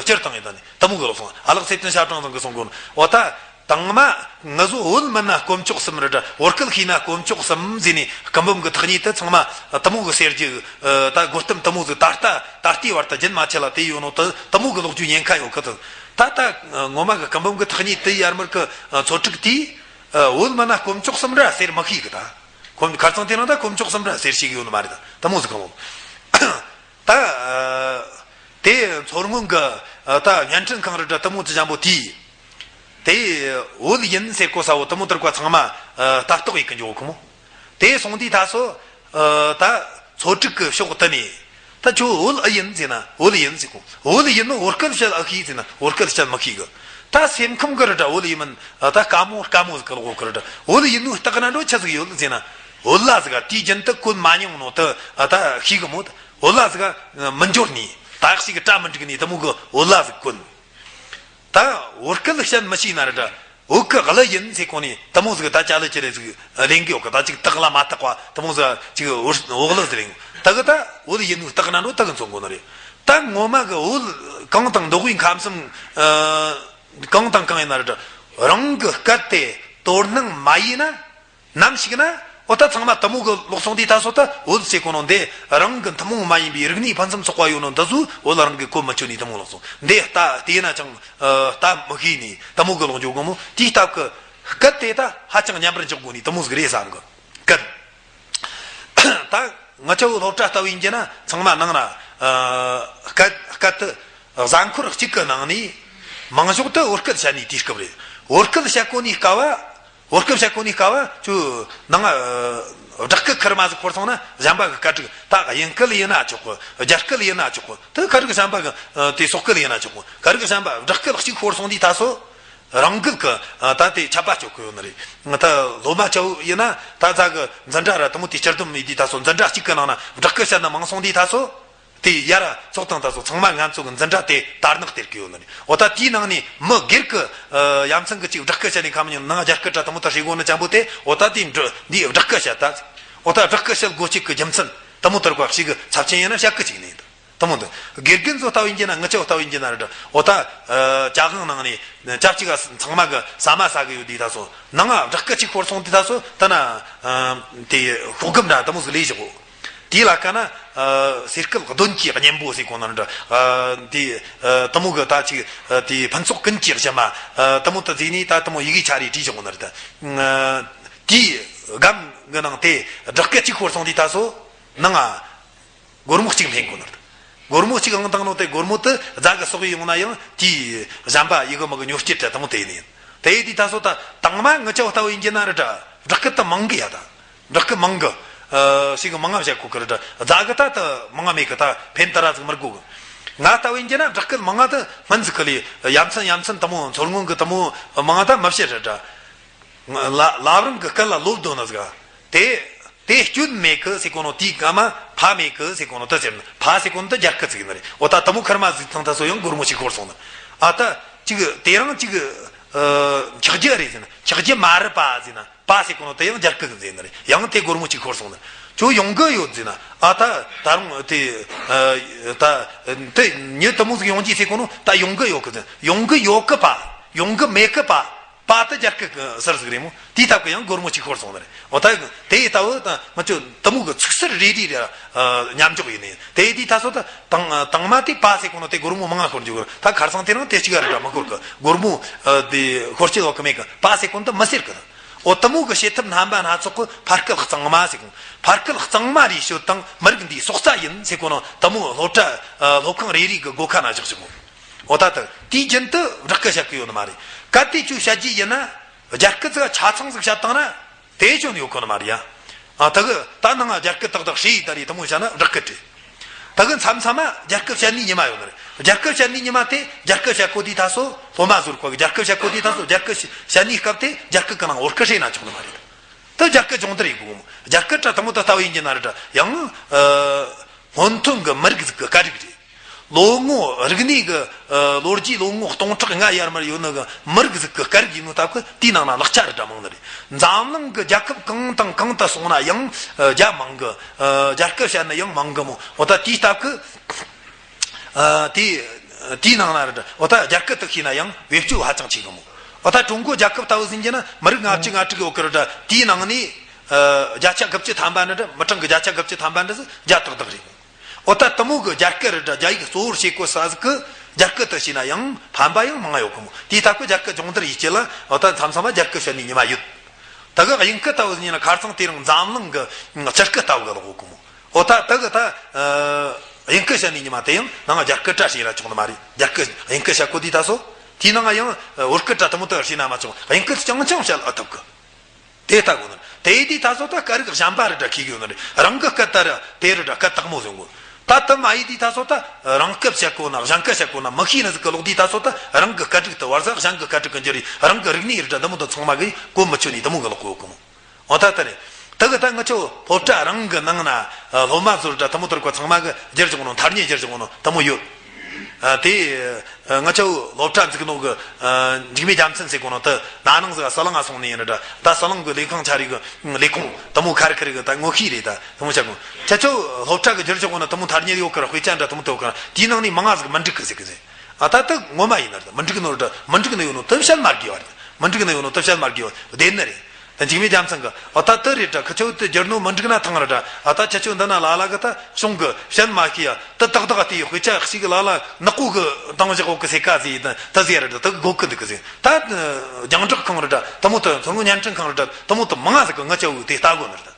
སྤྱིར་བཏང་ཡིན་ད་ནི་དེ་མོ་གི་ལོག་སོང་། ཨ་ལགས་ཚེ་བརྟན་ཞབས་དྲུང་ཚང་གི་གསུང་གོ་ནོ། འོ་ད་དང་མ་ང་ཚོ་བོད་མིན་ན་དཀོན་མཆོག་གསུམ་རེད་ད། བོད་སྐད་ཤེས་ན་དཀོན་མཆོག་གསུམ་ཟེར་ནས་སྐུ་འབུམ་གི་ཐག་ཉེ་དེ་ཚང་མ་དེ་མོ་གི་ཟེར་རྒྱུ། ད་གོ་སྟངས་དེ་མོ་ཟིག་ད་ལྟ་ད་ལྟའི་བར་དུ་རྒྱུན་མ་ཆད་ལ་དེ་ཡོད་ནོ་དེ་དེ་མོ་གི་ལོག་རྒྱུ་ཉེན་ཁ་ཡོད་གི། དེ་ད་ལྟ་ངོ་མ་གི་སྐུ་འབུམ་གི་ཐག་ཉེ་དེ་ཡར་མར་གི་ཚོ་ཁྲིག་དེས་བོད་མིན་ན་དཀོན་མཆོག་གསུམ་ར་ཟེར་མི་ཤེས་གི། ད་ཁོ་ཁ་རྩང་དེ་རིང་ད་དཀོན་མཆོག་གསུམ་ར་ཟེར་ཤེས་གི་ཡོད་ནི་མ་རེད། ད་དེ་མོ་ཟིག་གི་མོ། ད་དེ་མཚོ་སྔོན་གི་ད་བརྙན་འཕྲིན་ཁང་རེད་ད། དེ་མོ་དེ་ཅང་པོ་དེས་དེ་བོད་ཡིན་ཟེར་གོ་ས་བོ་དེ་མོ་དེར་ཀ་ཚང་མ་ལྟ་རྟོག་ཡེད་གི་འཇོག་གི་མོ། དེ་སོང་དུས་ད་སོ། ད་ཚོ་ཁྲིག་གི་ཕྱོགས་དེ་ནས་ད་ཁྱོད་བོད་ཨེ་ཡིན་ཟེར་ན་བོད་ཡིན་ཟེར་གོ། བོད་ཡིན་ནོ་བོད་སྐད་བཤད་ཨེ་ཤེས་ཟེར་ན་བོད་སྐད་བཤད་མི་ཤེས་གི། ད་སེམས་ཁམས་གི་རེད་ད། བོད་ཡིན་མིན་ད་དཀའ་མོ་དཀའ་མོ་ཟིག་གི་ལོག་གི་རེད་ད། བོད་ཡིན་ནོ་སྟག་ན་འགྲོ་ཆི་ཟིག་ཡོད་ཟེར་ན། བོད་ལ་ཟིག་དེའི་རྒྱུན་དུ་གོན་མ་མྱོང་ནོ་དེ་ད་ཤེས་གི་མོ། བོད་ལ་ཟིག་མི་འབྱོར་ནི་ད་ཞིག་གི་གྲ་མི་འགྲིག་ནི་དེ་མོ་གི་བོད་ལ་ཟིག་གོན། ད་བོད་སྐད་བཤད་མི་ཤེས་ན་རེད་ད། བོད་གི་གླུ་ཡིན་ཟེར་གོ་ནི་དེ་མོ་ཟིག་ད་ཅ་ལག་ཅི་རེད་ཟིག་ལེན་གི་ཡོད་གི། ད་ཅིག་དག་ལ་མ་དག་པ་དེ་མོ་ཟིག་ཅིག་བོད་བོད་གླུ་ཟིག་ལེན་གི། ད་གི་ད་བོད་ཡིན་ནོ་སྟག་ན་འགྲོ་ད་གི་མཚོན་གོ་ནི་རེད། ད་ངོ་མ་གི་བོད་གངས་དང་མདོ་དབུས་ཁམས་གསུམ་གང་དང་གང་ཡིན་ན་རེད་ད། རང་གི་སྐད་དེ་དོ་སྣང་མ་ཡེད་ན། ནམ་ཞིག་ན་འོ་ད་ཚང་མ་དེ་མོ་གི་ལོག་སོང་དུས་ད་སོ་ད་བོད་ཟེར་གོ་ནོ་འདི་རང་གི་ཐུན་མོང་མ་ཡིན་པའི་རིག་གནས་ཕུན་སུམ་ཚོགས་པ་ཡོད་ནོ་འདི་ཚོ་བོད་རང་གི་གོ་མི་ཆོད་ནི་དེ་མོ་ལོག་སོང་། འདི་ལྟ་དེ་ན་ཅང་ལྟ་མི་ཤེས་ནི་དེ་མོ་གི་ལོག་འཇོག་གོ་མོ། དེའི་སྟབས་གི་སྐད་དེ་ད་ཧ་ཅང་ཉམས་པར་འཇོག་དགོས་ནི་དེ་མོ་ཟིག་རེད་བསམ་གི། སྐད་ད་ང་ཆོ་སློབ་གྲྭ་ལྟ་བུ་ཡིན་གྱི་ན་ཚང་མ་ནང་ན་སྐད་སྐད་དེ་གཟའ་འཁོར་གཅིག་གི་ནང་ནས་མང་ཤོས་དེ་བོད་སྐད་བཤད་ནི་དེའི་སྐབས་རེད། བོད་སྐད་བཤད་གོ་ནི་སྐབས་བོད་སྐད་བཤད་གོ་ནི་སྐབས་བ་ཁྱོད་ནང་བསྒྲགས་སྐད་ཁེར་མ་ཟིག་ཤོར་སོང་ན་གཞན་པ་གི་སྐད་སྒྲིག་ད་དབྱིན་སྐད་ཡིན་ན་ཆོག་གི། རྒྱ་སྐད་ཡིན་ན་ཆོག་གི། དེ་ཁ་རིག་གཞན་པ་གི་དེ་སོག་སྐད་ཡིན་ན་ཆོག་གི། ཁ་རིག་གཞན་པ་བསྒྲགས་སྐད་གཅིག་ཤོར་སོང་དུས་ད་སོ་རང་འགུལ་གི་ད་དེ་ཆད་པ་གཅོད་གི་ཡོད་ནི་རེད། ད་སློབ་མ་ཆ་བོ་ཡིན་ན་ད་ཚ་གི་འཛིན་གྲྭ་ར་དེ་མོ་དེ་སྤྱིར་བསྡོམས་མེད་དུས་ད་སོ་འཛིན་གྲྭ་གཅིག་གི་ནང་ན་བསྒྲགས་སྐད་བཤད་ན་མང་སོང་དུས་ད་སོ། དེ་ཡ་ར་ཚོགས་དང་ད་སོ་ཚང་མ་ང་ཚོ་གི་འཛིན་གྲྭ་དེ་དར་ནག་སྟེར་གི་ཡོད་ནི་རེད། འོ་ད་དེའི་ནང་ནས་མི་སྒེར་གི་ཡ་མཚན་གི་ཅིག་བསྒྲགས་སྐད་བཤད་ནས་ཁ་མི་ཉན་ནང་རྒྱ་སྐད་དྲ་དེ་མོ་ད་ཧྲི་གོ་ནི་ཅང་པོ་དེ་འོ་ད་དེ་འདི་བསྒྲགས་སྐད་བཤད་ད། འོ་ད་བསྒྲགས་སྐད་བཤད་དགོས་ཅིག་གི་རྒྱུ་མཚན་དེ་མོ་དར་གོ་ཞིག་གི་ཚབས་ཆེན་ཡིན་ན་བཤད་གི་ཅིག་ནས་ད་དེ་མོ་འདི་དགེ་རྒན་ཚོ་ལྟ་བུ་ཡིན་གྱི་ན་ངི་ཆོ་ལྟ་བུ་ཡིན་གྱི་ན་རེད། འོ་ད་ཅ་གང་ནང་ནས་ཅབ་ཅིག་ག་ཚང་མ་གི་ཟ་མ་ཟ་གི་ཡོད་དུས་ད་སོ་ནང་བསྒྲགས་སྐད་ཅིག་ཤོར་སོང་དུས་ད་སོ་ད་ན་དེ་ཤོག་སྒམ་འདྲ་དེ་མོ་ཟིག་ལས་བཞག་གོ། དེའི་ལ་ཀ་ན་ཨ་ཟས་སྐལ་གདོན་གྱི་གཉེན་པོ་ཟེར་གོ་ན་འདྲ། ཨ་དེ་ཨ་དེ་མོ་གི་ད་ཅིག་ཨ་དེ་ཕུན་ཚོགས་ཀུན་གྱི་གཞི་མ་ཨ་དེ་མོ་ད་ཟེར་ནས་ད་དེ་མོ་ཡི་གེ་ཆ་རེ་བྲིས་བཞག་གོ་ན་རེད། ད་ཨ་དེའི་སྒམ་གི་ནང་དེ་བསྒྲགས་སྐད་ཅིག་ཤོར་སོང་དུས་ད་སོ་ནང་ཨ་སྒོར་མོ་གཅིག་འཕེན་གོ་ན་རེད། སྒོར་མོ་གཅིག་ཨང་བཏང་ནོ་དེ་སྒོར་མོ་དེ་རྫ་གི་སོག་ཡོང་ན་ཡང་དེའི་གཞན་པ་ཡི་གེ་མི་གི་ཉོ་སྤྱད་ད་དེ་མོ་དེ་ཡིན་ཡིན། དེ་ཡི་དུས་ད་སོ་ད་དང་མ་ངི་ཆོ་ལྟ་བུ་ཡིན་གྱི་ན་རེད་ད། བསྒྲགས་སྐད་ད་མང་གི་ཡ་ད། བསྒྲགས་སྐད་མང་གི། ཨ་ཞིག་གི་མང་ང་བཤད་གོ་གི་རེད་ད། རྫ་གི་ད་ད་མང་ང་མེད་གི། ད་ཕན་ད་ར་ཟིག་མི་དགོ་གི། ང་ལྟ་བུ་ཡིན་གྱི་ན་བསྒྲགས་སྐད་མང་ང་ད་སྨན་ཟིག་གི་ལས་ཡ་མཚན་ཡ་མཚན་དེ་མོ་མཚོ་སྔོན་གི་དེ་མོ་མང་ང་ད་མི་བཤད་རེད་ད། ལ་ལབ་རང་གི་སྐད་ལ་ལོབས་དོ་ན་ཟིག་ག་དེ། དེ་སྐྱོན་མེད་གི་ཟེར་གོ་ནོ། དེའི་ག་མ་ཕ་མེད་གི་ཟེར་གོ་ནོ་དེ་ཟེར་ན། ཕ་ཟེར་གོ་ནོ་དེ་རྒྱ་སྐད་ཅིག་ཡིན་ནི་རེད། འོ་ད་དེ་མོ་ཁར་མ་ཟིག་ཐང་ད་སོ་ཡང་སྒོར་མོ་ཞིག་ཤོར་སོང་ནི། ཨ་ད་ཅིག་དེ་རང་ཅིག་ཨ་འཁྱག་རྒྱུ་རེད་ཟེར་ན། འཁྱག་རྒྱུ་མ་རེད་པ་ཟེར་ན། པ་ཟེར་གོ་ནོ་དེ་ཡང་རྒྱ་སྐད་ཀྱི་ཟེར་ནི་རེད། ཡང་དེ་སྒོར་མོ་ཞིག་ཤོར་སོང་ནི། ཁྱོད་ཡོང་གི་ཡོད་ཟེར་ན། ཨ་ད་ད་རུང་དེ་ཨ་ད་དེ་མྱི་དེ་མོ་ཟིག་ཡོང་གི་ཟེར་གོ་ནོ། ད་ཡོང་གི་ཡོད་གི་ཟེར། ཡོང་གི་ཡོད་གི་པ། ཡོང་གི་མེད་གི་པ། པ་དེ་རྒྱ་སྐད་ཀྱི་ཟུར་ཟིག་རེད་མོ། དེའི་སྟབས་ཀྱིས་ཡང་སྒོར་མོ་ཞིག་ཤོར་སོང་ནི་རེད། འོ་ད་དེ་ཡི་ལྟ་བུ་ད་ང་ཚོ་དེ་མོ་གི་ཚིག་ཟུར་རེ་རེ་རེ་ཨ་མཉམ་འཇོག་ཡིན་ནི་ཡིན། དེ་ཡི་དེའི་ད་སོ་ད་དང་དང་མ་དེ་པ་ཟེར་གོ་ནོ་དེ་སྒོར་མོ་མང་ང་ཤོར་འཇུག་གི། ད་ཁར་སང་དེ་རིང་དེ་གཅིག་ག་རེ་འདྲ་མི་ཤོར་གི། སྒོར་མོ་ཨ་དེ་ཤོར་ཆེད་ལོག་གི་མེད་གི། པ་ཟེར་གོ་ནོ་དེ་མི་ཟེར་གི། འོ་དེ་མོ་གི་བྱེད་ཐབས་རྣམ་པ་སྣ་ཚོགས་གི་ཕ་སྐད་གཙང་མ་ཟེར་གོ། ཕ་སྐད་གཙང་མ་རེ་ཤོད་དང་མི་རིགས་འདིའི་སྲོག་རྩ་ཡིན་ཟེར་གོ་ནོ་དེ་མོ་སློབ་གྲྭ་ཨ་སློབ་ཁང་རེ་རེ་གི་སྒོ་ཁ་ན་བཞག་བཞག་གོ། འོ་ད་ད་དུས་རྒྱུན་དུ་བྲག་སྐད་བཤད་གི་ཡོད་ནི་མ་རེད། གལ་ཏེ་ཁྱོད་བཤད་རྒྱུ་ཡིན་ན་རྒྱ་སྐད་ཚིག་ཆ་ཚང་ཟིག་བཤད་བཏང་ན་དེ་ཅུང་ཡོད་གོ་ནི་མ་རེད་ཡ། ཨ་ད་གི་ད་ནང་རྒྱ་སྐད་ཏག་ཏག་བྱས་ཡི་ད་རེད། དེ་མོ་བཤད་ན་བྲག་སྐད་རེད། ད་གི་མཚམས་མཚམས་མ་རྒྱ་སྐད་བཤད་ནི་ཉི་མ་ཡོད་ནི་རེད། རྒྱ་སྐད་བཤད་ནི་ཉི་མ་དེ་རྒྱ་སྐད་བཤད་གོ་དུས་ད་སོ་སློབ་མ་ཟུར་གོ་གི། རྒྱ་སྐད་བཤད་གོ་དུས་ད་སོ་རྒྱ་སྐད་བཤད་ནི་སྐབས་དེ་རྒྱ་སྐད་གི་ནང་བོད་སྐད་བཤད་ན་ཆོག་ནི་མ་རེད། ད་རྒྱ་སྐད་སྦྱོང་བརྡར་ཡེད་དགོས་མོ། རྒྱ་སྐད་དྲ་དེ་མོ་ད་ལྟ་བུ་ཡིན་གྱི་ན་རེད་དྲ་ཡང་ཨ་སྔོན་ཐོན་གི་མི་རིགས་ཟིག་གི་སྐད་རིགས་རེད། ལོ་ངོ་རིག་གནས་ཀྱི་ཨ་ལོ་རྒྱུས་ལོ་ངོ་སྟོང་ཕྲག་ལྔ་ཡར་མར་ཡོད་ནི་གི་མི་རིགས་ཟིག་གི་སྐད་རིགས་ཡིན་ནོ་སྟབས་ཀྱིས་དེའི་ནང་ན་ལེགས་ཆ་རེ་འདྲ་མང་ནི་རེད། འཛམ་གླིང་གི་རྒྱལ་ཁབ་གང་དང་གང་དུ་སོང་ན་ཡང་ཨ་རྒྱ་མང་གི། ཨ་རྒྱ་སྐད་བཤད་ནི་ཡང་མང་གི་མོ། འོ་ད་དེའི་སྟབས་ཀྱིས་ཨ་དེ་དེའི་ནང་ན་རེ་འདྲ། འོ་ད་རྒྱ་སྐད་དེ་ཤེས་ན་ཡང་བེད་སྤྱོད་ཧ་ཅང་ཆེ་གི་མོ། འོ་ད་ཀྲུང་གོ་རྒྱལ་ཁབ་ལྟ་བུ་ཟིན་གྱི་ན་མི་རིགས་ལྔ་བཅུ་ང་དྲུག་ཡོད་གི་རེད་དྲ། དེའི་ནང་ནས་ཨ་བརྒྱ་ཆ་དགུ་བཅུ་ཐམ་པ་འདྲ་འདྲ། མི་གྲངས་ཀྱི་བརྒྱ་ཆ་དགུ་བཅུ་ཐམ་པ་འདྲ་ཟིག་རྒྱ་ཏག་ཏག་རེད། འོ་ད་དེ་མོ་གི་རྒྱ་སྐད་རེ་འདྲ་རྒྱ་ཡིག་གཙོ་བོར་བྱེད་གོ་ས་ཟིག་གི་རྒྱ་སྐད་དེ་ཤེས་ན་ཡང་ཕན་པ་ཡང་མང་ང་ཡོད་གི་མོ། དེའི་སྟབས་ཀྱིས་རྒྱ་སྐད་སྦྱོང་བརྡར་ཡེད་རྒྱུ་ལ་འོ་ད་མཚམས་མཚམས་མ་རྒྱ་སྐད་བཤད་ནི་ཉི་མ་ཡོད། ད་གི་དབྱིན་སྐད་ལྟ་བུ་ཟིན་ན་ཁ་སང་དེ་རིང་འཛམ་གླིང་གི་སྤྱི་སྐད་ལྟ་བུ་གི་ལོག་གོ་གི་མོ། འོ་ད་ད་གི་ད་ཨ་དབྱིན་སྐད་བཤད་ནི་ཉི་མ་དེ་ཡང་ནང་རྒྱ་སྐད་དྲ་བཤད་ན་ཆོག་ནི་མ་རེད། རྒྱ་སྐད་དབྱིན་སྐད་བཤད་གོ་དུས་ད་སོ་དེའི་ནང་ཡང་བོད་སྐད་དྲ་དེ་མོ་དེ་བཤད་ན་མ་ཆོག་དབྱིན་སྐད་རྐྱང་རྐྱང་བཤད་ཨེ་ཐུབ་གི། དེ་ལྟ་དགོས་ནི། དེ་དུས་ད་སོ་ད་སྐད་རིགས་གཞན་པ་རེ་འདྲ་ཁེལ་གི་ཡོད་ནི་རེད། རང་གི་སྐད་ད་ར་དེ་རེ་འདྲ་སྐད་དག་མོ་ཟེར་གོ། ད་དེ་མ་ཡིན་དུས་ད་སོ་ད་རང་སྐད་བཤད་གོ་ན་གཞན་སྐད་བཤད་གོ་ན་མི་ཤེས་ནི་ཟིག་གི་ལོག་དུས་ད་སོ་ད་རང་གི་སྐད་རིགས་དེ་བར་ཟ་གཞན་གི་སྐད་རིགས་གི་འགྱུར་རེ། རང་གི་རིག་གནས་རེ་འདྲ་འདི་མོ་དེ་ཚང་མ་གི་གོ་མི་ཆོད་ནི་དེ་མོ་གི་ལོག་གོ་གི་མོ། འོ་ད་ད་རེད། ད་གི་ད་ང་ཆོ་སློབ་གྲྭ་རང་གི་ནང་ན་ཨ་སློབ་མ་ཚོར་ད་དེ་མོ་དེར་གོ་ཚང་མ་གི་བསྒྱུར་བཅུག་ནོ། མཐར་འཁྱོལ་བསྒྱུར་བཅུག་ནོ་དེ་མོ་ཡོད། ཨ་དེ་ཨ་ང་ཆོ་སློབ་གྲྭ་འཛུགས་ནོ་གི་ཨ་འཇིགས་མེད་རྒྱལ་མཚན་ཟེར་གོ་ནོ་དེ་ན་ནིང་ཟིག་ཟི་ལིང་ང་སོང་ནི་ཡིན་ར། ད་ཟི་ལིང་གི་ལས་ཁང་ཆ་རེ་གི་ལས་ཁུངས་དེ་མོ་ཁ་རི་ཁ་རི་གི་ད་ངོ་ཤེས་རེད། ད་དེ་མོ་བྱ་གོ། ཁྱེད་ཆོ་སློབ་གྲྭ་གི་བསྒྱུར་བཅུག་གོ་ནོ་དེ་མོ་མཐར་འཁྱོལ་ཡོད་གི་ར། དཔེ་ཆ་འདྲ་དེ་མོ་ཐོབ་གི་ར། དེའི་ནང་ནས་མང་ང་ཟིག་མི་འགྲིག་གི་ཟེར་གི་ཟེར། ཨ་ད་དེ་ངོ་མ་ཡིན་ན་རེད། མི་འགྲིག་ནོ་རེད། མི་འགྲིག་ནི་ཡོད་ནོ་དེ་བཤད་མ་དགོས་པ་རེད། མི་འགྲིག་ནི་ཡོད་ནོ་དེ་བཤད་མ་དགོས་པ་བདེན་ནི་རེད། ད་འཇིགས་མེད་རྒྱལ་མཚན་གི་ཨ་ད་དེ་རེད་དྲ། ཁི་ཆོ་དེ་བསྒྱུར་ནོ་མི་འགྲིག་ན་ཐང་རེད་དྲ། ཨ་ད་ཁྱེད་ཆོ་འདི་ན་ལ་ལ་གི་ད་གཞུང་གི་བཤད་མ་ཤེས་ཡ། དེ་ཏག་ཏག་དེ་དཔེ་ཆ་ཞིག་ལ་ལ་ནག་པོ་གི་བཏང་བཞག་འོག་གི་ཟེར་ག་ཟེར་ཡི་ད་ད་ཟེར་རེད་དྲ། དེ་གི་གོ་གི་འདུག་གི་ཟེར། ད་རྒྱང་བསྒྲགས་ཁང་རེད་དྲ། དེ་མོ་དེ་མཚོ་སྔོན་བརྙན་འཕྲིན་ཁང་རེད་དྲ། དེ་མོ་དེ་མང་ང་ཟིག་གི་ང་ཆོ་དེ་ལྟ་གོ་ནི་རེད།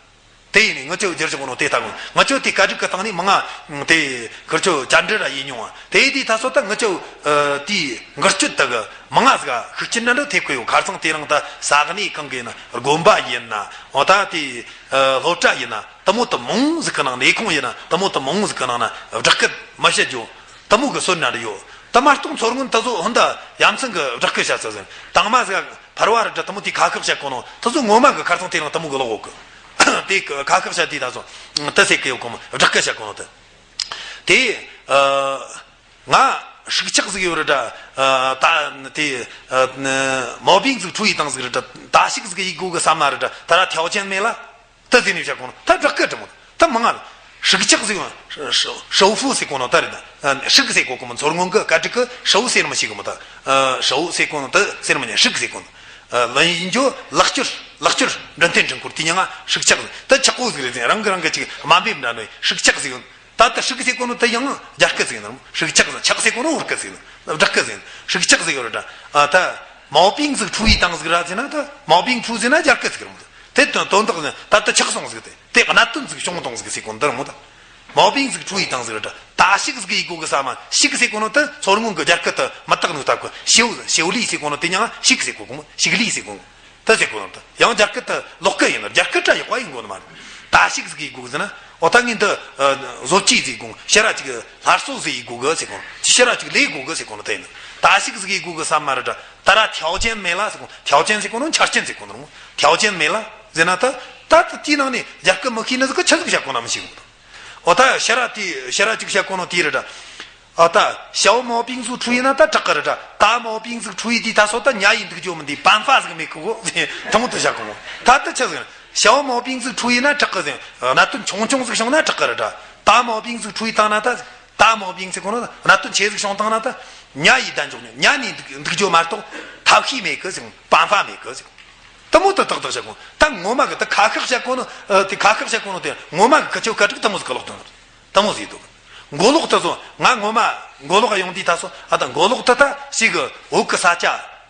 དེ་ཡིན་ནི་ང་ཆོ་བསྒྱུར་བཅུག་ནོ་དེ་ལྟ་གོ། ང་ཆོ་དེ་སྐད་རིགས་གི་སྟེང་ནས་མང་ང་དེ་ཁི་ཆོ་བཅར་འདྲི་ར་ཡེད་མྱོང་བ། དེ་དུས་ད་སོ་ད་ང་ཆོ་ཨ་དེའི་འགུལ་སྐྱོད་དེ་གི་མང་ང་ཟིག་ཤུགས་རྐྱེན་འདྲ་འདྲ་ཐེབས་གི་ཡོད། ཁ་སང་དེ་རིང་ད་ས་གནས་གང་གི་ཡིན་ན། དགོན་པ་ཡིན་ན། འོ་ད་དེ་ཨ་སློབ་གྲྭ་ཡིན་ན། དེ་མོ་དེ་མང་ཟིག་གི་ནང་། ལས་ཁུངས་ཡིན་ན། དེ་མོ་དེ་མང་ཟིག་གི་ནང་ན་བསྒྲགས་སྐད་མི་བཤད་རྒྱུ་དེ་མོ་གི་སྲོལ་འདྲ་འདྲ་ཡོད། ད་མ་གཏོགས་མཚོ་སྔོན་ད་གཟོད་ཧོན་ད་ཡ་མཚན་གི་བསྒྲགས་སྐད་བཤད་ས་ཟིན། དང་མ་ཟིག་ཕར་བ་རེད་དྲ། དེ་མོ་དེ་ཁ་ཁ་བཤད་གོ་ནོ་དེ་ཚོ་ངོ་མ་གི་ཁ་སང་དེ་རིང་དེ་མོ་གི་ལོག་གོ་གི། དེ་ཁ་ཁ་བཤད་དེ་ད་སོ་དེ་ཟེར་གི་ཡོད་གོ་མོ། བསྒྲགས་སྐད་བཤད་གོ་ནོ་དེ། དེ་ཨ་ང་ཧྲུག་ཆག་ཟིག་ཡོད་རེད་དྲ། ཨ་ད་དེ་ཨ་མའོ་པིང་ཟིག་འཁྲུ་ཡི་བཏང་ཟིག་རེད་དྲ། ད་ཞིག་ཟིག་ཡི་གོ་གི་བསམ་མ་རེད་དྲ། ད་ར་ཐེའོ་ཅན་མེད་ལ། དེ་ཟེར་ནས་བཤད་གོ་ནོ་ད་བསྒྲགས་སྐད་དྲ་མོ། ད་མང་ང་ཧྲུག་ཆག་ཟིག་ཡོད། ཧྲ་ཧྲ་ཧྲའུ་ཧྥུ་ཟེར་གོ་ནོ་ད་རེད་ད། ཧྲུག་ཟེར་གོ་གི་མོ། མཚོ་སྔོན་གི་སྐད་རིགས་གི་ཧྲའུ་ཟེར་མི་ཤེས་གི་མོ་ད། ཧྲའུ་ཟེར་གོ་ནོ་ད་ཟེར་མི་ཉན། ཧྲུག་ཟེར་གོ་ནོ། ལན་ཡིན་རྒྱུ་ལག་སྐྱོར་ལག་སྐྱོར་འདྲ་མཐུན་འཕྲུལ་འཁོར་དེ་ཉང་ང་ཧྲུག་ཆག་ཟེར། ད་ཆག་གོ་ཟིག་རེད་ཟེར། རང་གི་རང་གི་ཅིག་དམའ་འབེབས་འདྲ་ནོ་ཧྲུག་ཆག་ཟིག་ཡོད། ད་ད་ཧྲུག་ཟེར་གོ་ནོ་ད་ཡང་རྒྱ་སྐད་ཟིག་ཡིན་ནམ། ཧྲུག་ཆག་ཟེར། ཆག་ཟེར་གོ་ནོ་བོད་སྐད་ཟིག་ཡིན། བསྒྲགས་སྐད་ཟིག་ཡིན། ཧྲུག་ཆག་ཟིག་ཡོད་རེད་ད། ཨ་ད་མའོ་པིང་ཟིག་འཁྲུ་ཡི་བཏང་ཟིག་ར་ཟེར་ན། ད་མའོ་པིང་འཁྲུ་ཟེར་ན་རྒྱ་སྐད་ཟིག་རེད་མོ། དེ་དོན་དོན་དག་ནི་ད་ལྟ་ཆག་སོང་ཟིག་དེ། དེ་གནད་དོན་ཟིག་བྱུང་བཏང་ཟིག་ཟེར་གོ་ནོ་འདི་རེད་མོ་ད། མའོ་པིང་ཟིག་འཁྲུ་ཡི་བཏང་ཟིག་རེད་ད། ད་ཞིག་ཟིག་ཡི་གོ་གི་ས་མ། ཞིག་ཟེར་གོ་ནོ་ད་མཚོ་སྔོན་གི་རྒྱ་སྐད་ད་མི་དག་ནོ་ད་གོ། ཤེའུ་ཤེའུ་ལི་ཟེར་གོ་ནོ་དེ་ཉང་ང་ཞིག་ཟེར་གོ་གི་མོ། ཞིག་ལི་ཟེར་གོ་གི་མོ། ད་ཟེར་གོ་ནོ་ད་ཡང་རྒྱ་སྐད་ད་ལོག་སྐད་ཡིན་ན། རྒྱ་སྐད་ད་ཡག་པ་ཡིན་གོ་ནི་མ་རེད། ད་ཞིག་ཟིག་ཡི་གོ་གི་ཟེར་ན། འོ་ད་ངས་འདི་ཨ་བཟོ་བཅོས་ཟིག་གོ། ཕྱིར་ར་ཅིག་སླར་གསོ་ཟིག་ཡི་གོ་གི་ཟེར་གོ་ནོ། ཕྱིར་ར་ཅིག་ལས་གོ་གི་ཟེར་གོ་ནོ་ད་ཡིན་ན། ད་ཞིག་ཟིག་ཡི་གོ་གི་ས་མ་རེད་ད། ད་ར་ཐེའོ་ཅན་མེད་ལ་ཟེར་གོ། ཐེའོ་ཅན་ཟེར་གོ་ནོ་ཆ་རྐྱེན་ཟེར་གོ་ནོ་རེད་མོ། ཐེའོ་ཅན་མེད་ལ་ཟེར་ན་ད། ད་ད་དེའི་ནང་ནས་རྒྱ་སྐད་མི་ཤེས་ནི་ཟིག་གི་ཆི་ཟིག་བཤད་གོ་ན་མི་ཤེས་གོ། འོ་ད་ཕྱིར་ར་དེ་ཕྱིར་ར་ཅིག་བཤད་གོ་ནོ་དེ་རེད་དྲ། ཨ་ད་小毛病ཟིག་出现ན་ད་དྲག་གི་རེད་དྲ། 大毛病ཟིག་出现དུས་ད་སོ་ད་ཉལ་ཡི་འདུག་རྒྱུ་མི་འདུག 办法ཟིག་མེད་གི་གོ། དེ་མོ་དུ་བཤད་གོ་མོ། ད་ད་ཆི་ཟིག 小毛病ཟིག་出现ན་དྲག་གི་ཟིག 那顿穷穷ཟིག་བྱུང་ན་དྲག་གི་རེད་དྲ། 大毛病ཟིག་出现བཏང་ན་ད། 大毛病ཟེར་གོ་ནོ་ད་གནད་དོན་ཆེ་ཟིག་བྱུང་བཏང་ན་ད། ཉལ་ཡི་ད་འཇོག་ཉོ་ཉལ་ནས་འདུག་འདུག་རྒྱུ་མ་གཏོགས་ཐབས་ཤེས་མེད་གི་ཟེར། 办法མེད་གི་ཟེར། དེ་མོ་ད་ཏག་ཏག་བཤད་གོ། ད་ངོ་མ་གི་ད་ཁ་ཤགས་བཤད་གོ་ནོ་དེ་ཁ་ཤགས་བཤད་གོ་ནོ་དེ་ངོ་མ་གི་ཁི་ཆོ་ཁ་ཁྲིག་དེ་མོ་ཟིག་གི་ལོག་དང་། དེ་མོ་ཟིག་འདུག་མགོ་ལོག་ད་སོ་ང་ངོ་མ་མགོ་ལོག་ཡོང་དུས་ད་སོ་ཨ་ད་མགོ་ལོག་ད་ད་ཞིག་གི་བོད་གི་ས་ཆ་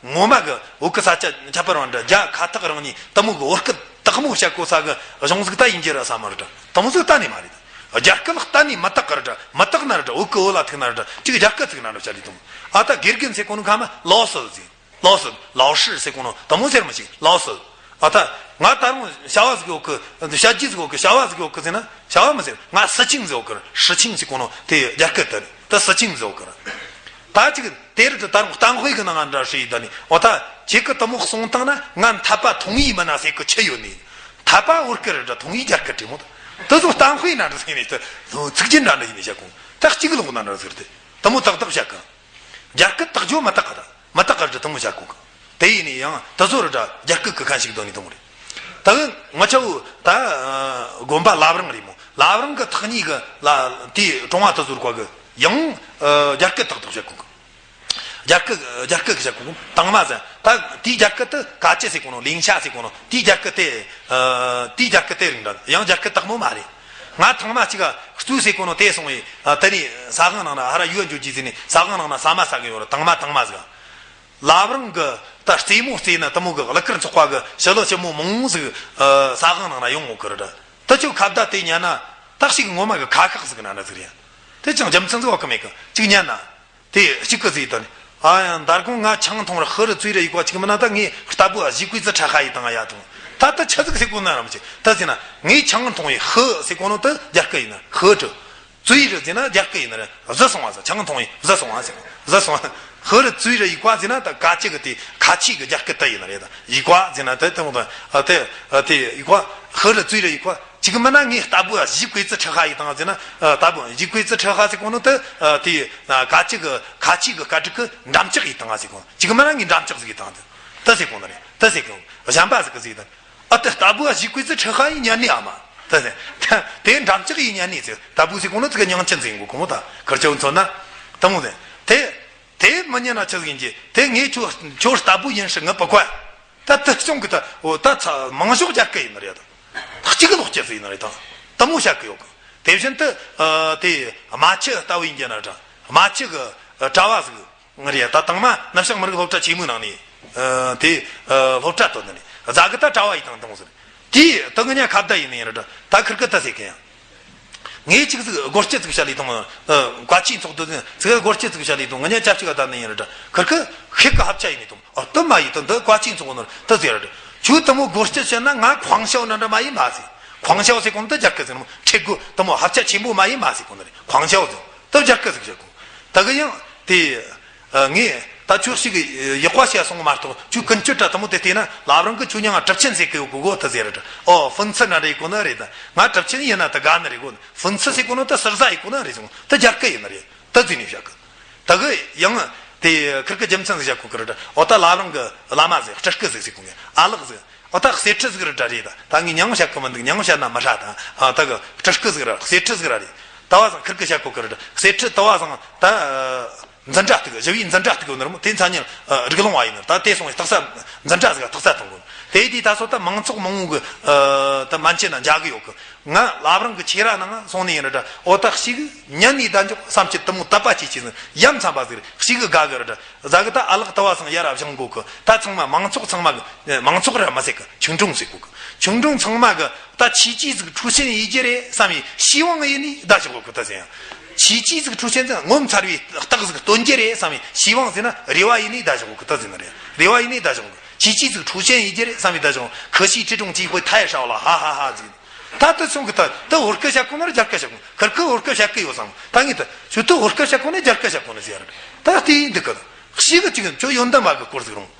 ངོ་མ་གི་བོད་གི་ས་ཆ་ཁྱད་པར་བ་འདྲ་རྒྱ་ཁ་ཐག་རང་ཉིད་དེ་མོ་གི་བོད་སྐད་དག་མོ་བཤད་གོ་ས་གི་གཞུང་ཟིག་ད་ཡིན་རྒྱུ་ར་ས་མ་རེད་དྲ། དེ་མོ་ཟིག་གཏན་ནས་མ་རེད། རྒྱ་སྐད་ལ་གཏན་ནས་མི་དག་གི་རེད་དྲ། མི་དག་ན་རེད་དྲ། བོད་གི་བོད་ལ་ཐུག་ན་རེད་དྲ། ཅིག་རྒྱ་སྐད་ཚིག་ན་རེད་བྱ་ལི་དང་། ཨ་ད་དགེ་རྒན་ཟེར་གོ་ནོ་ཁ་མ་ལོ་སི་ཟིག་ལོ་སི་ལའོ་ཤི་ཟེར་གོ་ནོ་དེ་མོ་ཟེར་མི་ཤེས། ལོ་སི། ཨ་ད་ང་ད་རུང་བྱ་བ་ཟིག་ཡོད་གི། བྱ་རྒྱུ་ཟིག་ཡོད་གི། བྱ་བ་ཟིག་ཡོད་གི་ཟེར་ན་བྱ་བ་མི་ཟེར། ང་事情ཟིག་ཡོད་གི། 事情ཟེར་གོ་ནོ་དེ་རྒྱ་སྐད་དེ་རེད། ད་事情ཟིག་ཡོད་གི། ད་ཅིག་དེ་རེད་དྲ། ད་རུང་གཏམ་དཔེ་གི་ནང་ང་འདྲ་ཧྲི་ཡི་ད་ནི། འོ་ད་ཁྱེད་ཀྱི་དེ་མོ་གསུང་བཏང་ན་ང་འཐད་པ་同意མིན་ན་ཟེར་གི་ཆི་ཡོད་ནི། འཐད་པ་བོད་སྐད་རེད་དྲ། 同意རྒྱ་སྐད་དྲི་མོ་ད། དེ་ཚོ་གཏམ་དཔེ་ན་འདྲ་ཟེར་ནི་དེ་ཚིག་རྒྱན་འདྲ་འདྲ་ཡིན་ནི་བྱ་གོ། ད་གཅིག་ལོག་ན་འདྲ་ཟེར་དེ་དེ་མོ་ཏག་ཏག་བྱ་གི། རྒྱ་སྐད་དག་རྒྱུ་མི་དག་གི་ད། མི་དག་གི་རྒྱུ་དེ་མོ་བྱ་གོ་གི། དེ་ཡིན་ནི་ཡང་དེ་ཚོ་རེད་དྲ། རྒྱ་སྐད་གི་ཁ་ཞིག་དོན་ནི་དེ་མོ་རེད། ད་གི་ང་ཆོ་ད་དགོན་པ་བླ་བྲང་རེད་མོ། བླ་བྲང་གི་ཐག་ཉེ་གི་ལ་དེ་གྲོང་བ་དེ་ཚོ་རུ་གོ་གི། ཡང་རྒྱ་སྐད་ཏག་ཏག་བཤད་གོ་གི། རྒྱ་སྐད་རྒྱ་སྐད་གི་བཤད་གོ་གི། དང་མ་ཟེར་ད་དེའི་རྒྱ་སྐད་དེ་ག་ཅི་ཟེར་གོ་ནོ། 临夏ཟེར་གོ་ནོ་དེའི་རྒྱ་སྐད་དེ། དེའི་རྒྱ་སྐད་དེ་རིང་འདྲ། ཡང་རྒྱ་སྐད་དག་མོ་མ་རེད། ང་ཐང་མ་གཅིག་ག་གཙོས་ཟེར་གོ་ནོ་དེ་སོང་བས། དེ་ནས་ས་གང་ནང་ན་ཧ་ར་ཡུལ་འཇོག་གྱིས་ཟེར་ནས་ས་གང་ནང་ན་ཟ་མ་ཟ་གི་ཡོད་ར། དང་མ་དང་མ་ཟིག་བླ་བྲང་གི་ད་རྩེད་མོ་རྩེས་ན་དེ་མོ་གི་གླུ་གར་ཚོགས་པ་གི་ཞི་ལུ་ཞི་མོ་མང་ཟིག་ས་གང་ནང་ན་ཡོང་ངོ་གི་ར། ད་ཁྱོད་ཁ་བརྡ་དེ་ཉན་ན་ད་ཞིག་ངོ་མ་གི་ཁ་ཤགས་ཟིག་ན་ན་ཟིག་རེད། དེ་ཅང་རྒྱུ་མཚན་ཟིག་བ་གི་མེད་གི། གཅིག་ཉན་ན། དེ་གཅིག་གི་ཟིག་དང་ནི། ཨ་ཡང་མདར་གོང་ང་ཆང་འཐུང་ར་ཧི་རུ་ཙུའི་ར་ཡིག་པ་གཅིག་མིན་ན་ད་ངས་ལྟ་བུ་ཨ་ཞིག་གུས་ཙི་ཁྲ་ཁ་ཡིག་དང་ཡ་དང་། ད་ད་ཆི་ཟིག་ཟེར་གོ་ན་རམ་ཅི་ད་ཟེར་ན། ངས་ཆང་འཐུང་བའི་ཧི་ཟེར་གོ་ནོ་ད་རྒྱ་སྐད་ཡིན་ན་ཧི་དྲི། ཙུའི་རི་ཟེར་ན་རྒྱ་སྐད་ཡིན་ན་རེད། བཟི་སོང་བ་ཟེར། ཆང་འཐུང་བའི་བཟི་སོང་བ་ཟེར། བཟི་སོང་བ། ཧི་རུ་ཙུའི་ར་ཡིག་པ་ཟེར་ན་ད་ཀ་ཅི་གི་དེ་ཁ་ཆི་གི་རྒྱ་སྐད་ད་ཡིན་ན་རེད། ད་ཡིག་པ་ཟེར་ན་ད་དེ་མོ་ད་ཨ་དེ་ཨ་དེ་ཡིག་པ་ཧི་རུ་ཙུའི་ར་ཡིག་པ། གཅིག་མིན་ན་ངས་ལྟ་བུ་ཞིག་གུས་ཙི་ཁྲི་ཧ་ཡིག་དང་ཟེར་ན། ལྟ་བུ་ཞིག་གུས་ཙི་ཁྲི་ཧ་ཟེར་གོ་ནོ་ད་དེ་ཀ་ཅི་གི་ཁ་ཆི་གི་སྐད་རིགས་གི་འགྲམ་ལྕག་ཡིག་དང་ཟེར་གོ། གཅིག་མིན་ན་ངས་འགྲམ་ལྕག་ཟིག་ཡིག་དང་ད་ཟེར་གོ་ནི་རེད། ད་ཟེར་གོ་གཞན་པ་ཟིག་གི་ཟིག་ད། ཨ་ད་ལྟ་བུ་ཞིག་གུས་ཙི་ཁྲི་ཧ་ཡིག་ཉན་ནི་ཨ་མ། ད་ཟེར། ད་དེ་འགྲམ་ལྕག་ཡིག་ཉན་ནི་ཟེར། ལྟ་བུ་ཟེར་གོ་ནོ་ཙི་ག་ཉང་ཅན་ཟིག་ཡིན་གོ་གོ་མོ་ད་ཁིར་ཆོ་མཚོན་ན། ད་མོ་ཟེར། དེ། དེ་མི་ཉན་ན་ཆི་ཟིག་ཡིན་གྱི། དེ་ངས་ཁྱོད་ཁྱོད་ལྟ་བུ་ཡིན་ཧྲི་ངི་པི་ཀོ་ཡ། ད་དེ་གསུང་གི་ད་འོ་ད་ཚ་མང་ཤོག་རྒྱ་སྐད་ཡིན་ནི་རེད་ད། གཅིག་གི་ལོག་སྐྱེ་ཟིག་ཡིན་ནི་རེད་ད། དེ་མོ་བཤད་གི་ཡོད་གི། དེ་བཞིན་དུ་ཨ་དེ་རྨ་ཆུ་ལྟ་བུ་ཡིན་གྱི་ན་ད་རྨ་ཆུ་གི་གྲྭ་བ་ཟིག་ངི་རེད་ད། དང་མ་ནུབ་བྱང་མི་རིགས་སློབ་གྲྭ་ཆེན་མོའི་ནང་ནས་ཨ་དེ་ཨ་སློབ་གྲྭ་བཏོན་ནི་རེད། རྫ་གི་ད་གྲྭ་བ་ཡིན་དང་དེ་མོ་ཟིག་རེད། དེ་ད་ངི་ཉ་ཁ་བརྡ་ཡིན་ནི་ཡིན་རེད་ད། ད་ཁིར་གི་ད་ཟེར་གི་ཡང་། ངས་ཅིག་ཟིག་སྒོར་སྐྱིད་ཟིག་བཤད་ལས་དང་། ཨ་བཀའ་ཆོས་ཚོགས་དུས་ཟིག་སྒོར་སྐྱིད་ཟིག་བཤད་ལས་དང་། ངི་ཉ་ཅབ་ཅིག་ག་ད་ནི་ཡིན་རེད་ད། ཁིར་གི་ཤིག་གི་ཧབ་ཆ་ཡིན་ནི་དང་། ཨ་དུ་མ་ཡིན་དང་འདི་བཀའ་ཆོས་ཚོགས་ནོར་ད་ཟེར་རེད། ཁྱོད་དེ་མོ་སྒོར་སྐྱིད་བཤད་ན་ང་ཁོང་ཞའོ་ན་འདྲ་མ་ཡིན་མ་ཟེར། ཁོང་ཞའོ་ཟེར་གོ་ནོ་ད་རྒྱ་སྐད་ཟེར་ནོ་ཁྲེ་གོ་དེ་མོ་ཧབ་ཆ་ཆེན་པོ་མ་ཡིན་མ་ཟེར་གོ་ནི་རེད། ཁོང་ཞའོ་ཟེར་ད་རྒྱ་སྐད་ཟིག་བཤད་གོ། ད་གི་ཡང་དེ། ཨ་ངས་ད་ཁྱོད་ཞིག་གི་ཡག་པ་བཤད་སོང་མ་གཏོགས་ཁྱོད་ཀུན་སྤྱོད་འདྲ་དེ་མོ་དེ་བལྟས་ན་བླ་བྲང་གི་ཁྱོད་མྱིང་ང་གྲུབ་ཆེན་ཟེར་གི་ཡོད་གི་གོ་ད་ཟེར་རེད། ཨོ་ཧྥུན་ཚི་ན་རེ་གོ་ནི་རེད་ད། ང་གྲུབ་ཆེན་ཡིན་ན་ད་དགའ་ནི་རེད་གོ། ཧྥུན་ཚི་ཟེར་གོ་ནོ་ད་ཟུར་ཟ་ཡིན་གོ་ནི་རེད་ཟེར། ད་རྒྱ་སྐད་ཡིན་ནི་རེད། ད་ཟེར་ནས་བཤད་གི། ད་གི་ཡང་དེ་ཁིར་གི་རྒྱུ་མཚན་ཟིག་བཤད་གོ་གི་རེད། ཨོ་ད་བླ་བྲང་གི་བླ་མ་ཟིག་སྤྲུལ་སྐུ་ཟིག་ཟེར་གོ་ངས་ཨ་ལགས་ཟིག་ཨོ་ད་གསེར་ཁྲི་ཟིག་རེད་དྲ་རེད་ད། ད་ངས་མྱིང་བཤད་གི་མི་འདུག་མྱིང་བཤད་ན་མི་ཧྲ་ད། ཨ་ད་གི་སྤྲུལ་སྐུ་ཟིག་ར་གསེར་ཁྲི་ཟིག་ར་རེད། ད་བ་ཟང་ཁིར་གི་བཤད་གོ་གི་རེད། གསེར་ཁྲི་ད་བ་ཟང་ད་འཛིན་གྲྭ་སྟུག་ཞི་བའི་འཛིན་གྲྭ་སྟུག་ཡོད་ནི་ར་མོ། དེ་མཚན་ཉིད་རིགས་ལུང་བ་ཡིན་ནི་ར། ད་དེ་སོང་བའི་རྟགས་གསལ་འཛིན་གྲྭ་ཟིག་རྟགས་གསལ་གཏོང་གོ་ནི། དེ་དུས་ད་སོ་ད་མང་ཚོགས་མང་བོ་གི་ད་མན་ཆད་ན་མཇལ་གི་ཡོད་གི། ང་བླ་བྲང་གི་ཆོས་ར་ནང་སོང་ནི་ཡིན་ར་ད། ཨོ་ད་ཞིག་ཉན་ནི་ད་འཇོག་བསམ་གྱི་དེ་མོ་དད་པ་ཆེ་ཆེ་ཟིག་ཡ་མཚན་པ་ཟིག་རེད། ཞིག་གི་དགའ་གི་ར་ད། ཟ་གི་ད་ཨ་ལགས་ད་བ་ཟང་ཡ་ར་བཞེངས་གོ་གི། ད་ཚང་མ་མང་ཚོགས་ཚང་མ་གི་མང་ཚོགས་ར་མ་ཟེར་གི་ཆུང་འབྲིང་ཟེར་གོ་གི། ཆུང་འབྲིང་ཚང་མ་གི་ད་奇迹ཟིག་出现ཡིན་རྒྱུ་རེད་བསམ་ཡི་希望ཡིན་ནི་ད་ཞོག་གི་ད་ཟེར་ཡང་། 奇迹ཟིག་出现ཟེར་ངོ་མཚར་བའི་རྟགས་ཟིག་སྟོན་རྒྱུ་རེད་བསམ་ཡི་希望ཟེར་ན་རེ་བ་ཡིན་ནི་ད་ཞོག་གི་ད་ཟེར་ནི་རེད། རེ་བ་ཡིན་ནི་ད་ཞོག་གི། 奇迹ཟིག་出现ཡིན་རྒྱུ་རེད་བསམ་ཡི་ད་ཞོག 可惜这种机会太少了 ཧ་ཧ་ཧ་ཟེར། ད་ད་སོང་གི་ད་ད་བོད་སྐད་བཤད་གོ་ན་རྒྱ་སྐད་བཤད་གོ། ཁིར་ཁི་བོད་སྐད་བཤད་གི་ཡོད་བསམ། ད་ངས་ད་ཁྱོད་ད་བོད་སྐད་བཤད་གོ་ན་རྒྱ་སྐད་བཤད་གོ་ན་ཟེར་ར། ད་དེ་འདི་གི་ད་ཤེས་གི་ཅིག་ཁྱོད་ཡོན་ཏན་མ་གི་སྐོར་ཟིག་རུང་།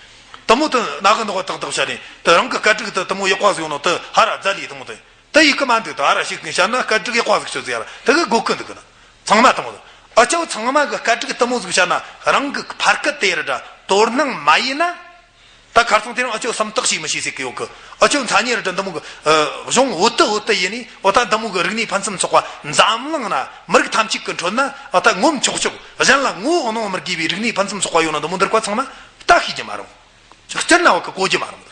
དེ་མོ་དེ་ནག་གི་འདོགས་ཏག་ཏག་བྱས་ནས་དེ་རང་གི་སྐད་རིགས་དེ་དེ་མོ་ཡག་པ་ཟིག་ཡོད་ནོ་དེ་ཧ་ར་རྫ་ལི་དེ་མོ་དེ་དེ་ཡིག་གི་མ་འདུག་དེ་ཧ་ར་ཞིག་གིན་བཤད་ན་སྐད་རིགས་ཡག་པ་ཟིག་ཆོད་ཟིག་ཡ་ར་དེ་གི་དགོས་ཀི་འདུག་གི་ན། ཚང་མ་དེ་མོ་དེ་ཨ་ཅོ་ཚང་མ་གི་སྐད་རིགས་དེ་མོ་ཟིག་བཤད་ན་རང་གི་ཕ་སྐད་དེ་ར་འདྲ་དོ་སྣང་མ་ཡིན་ན། ད་ཁར་སང་དེ་རིང་ཨ་ཅོ་སུམ་རྟགས་ཤིག་མི་ཤེས་ཟེར་གི་ཡོད་གི། ཨ་ཅོ་མཚན་ཉིད་ར་འདྲ་འདི་མོ་གི་ཨ་གཞུང་འོད་དུ་འོད་དུ་ཡིན་ནི་འོ་ད་འདི་མོ་གི་རིག་གནས་ཕུན་སུམ་ཚོགས་པ་འཛམ་གླིང་ན་མི་རིགས་ཐམས་ཅད་ཀྱི་ཁྲོད་ན་ཨ་ད་ངོམ་ཆོག་ཆོག་གཞན་ལ་ངོ་གནོང་མི་དགོས་པའི་རིག་གནས་ཕུན་སུམ་ཚོགས་པ་ཡོད་ན་འདི་མོ་འདིར་བཀའ་ཚང་མ་ད་ཤེས་ཀྱི་མ་རུང་། ཅིག་སྤྱིར་ན་བ་གི་གོ་རྒྱུ་མ་རུང་།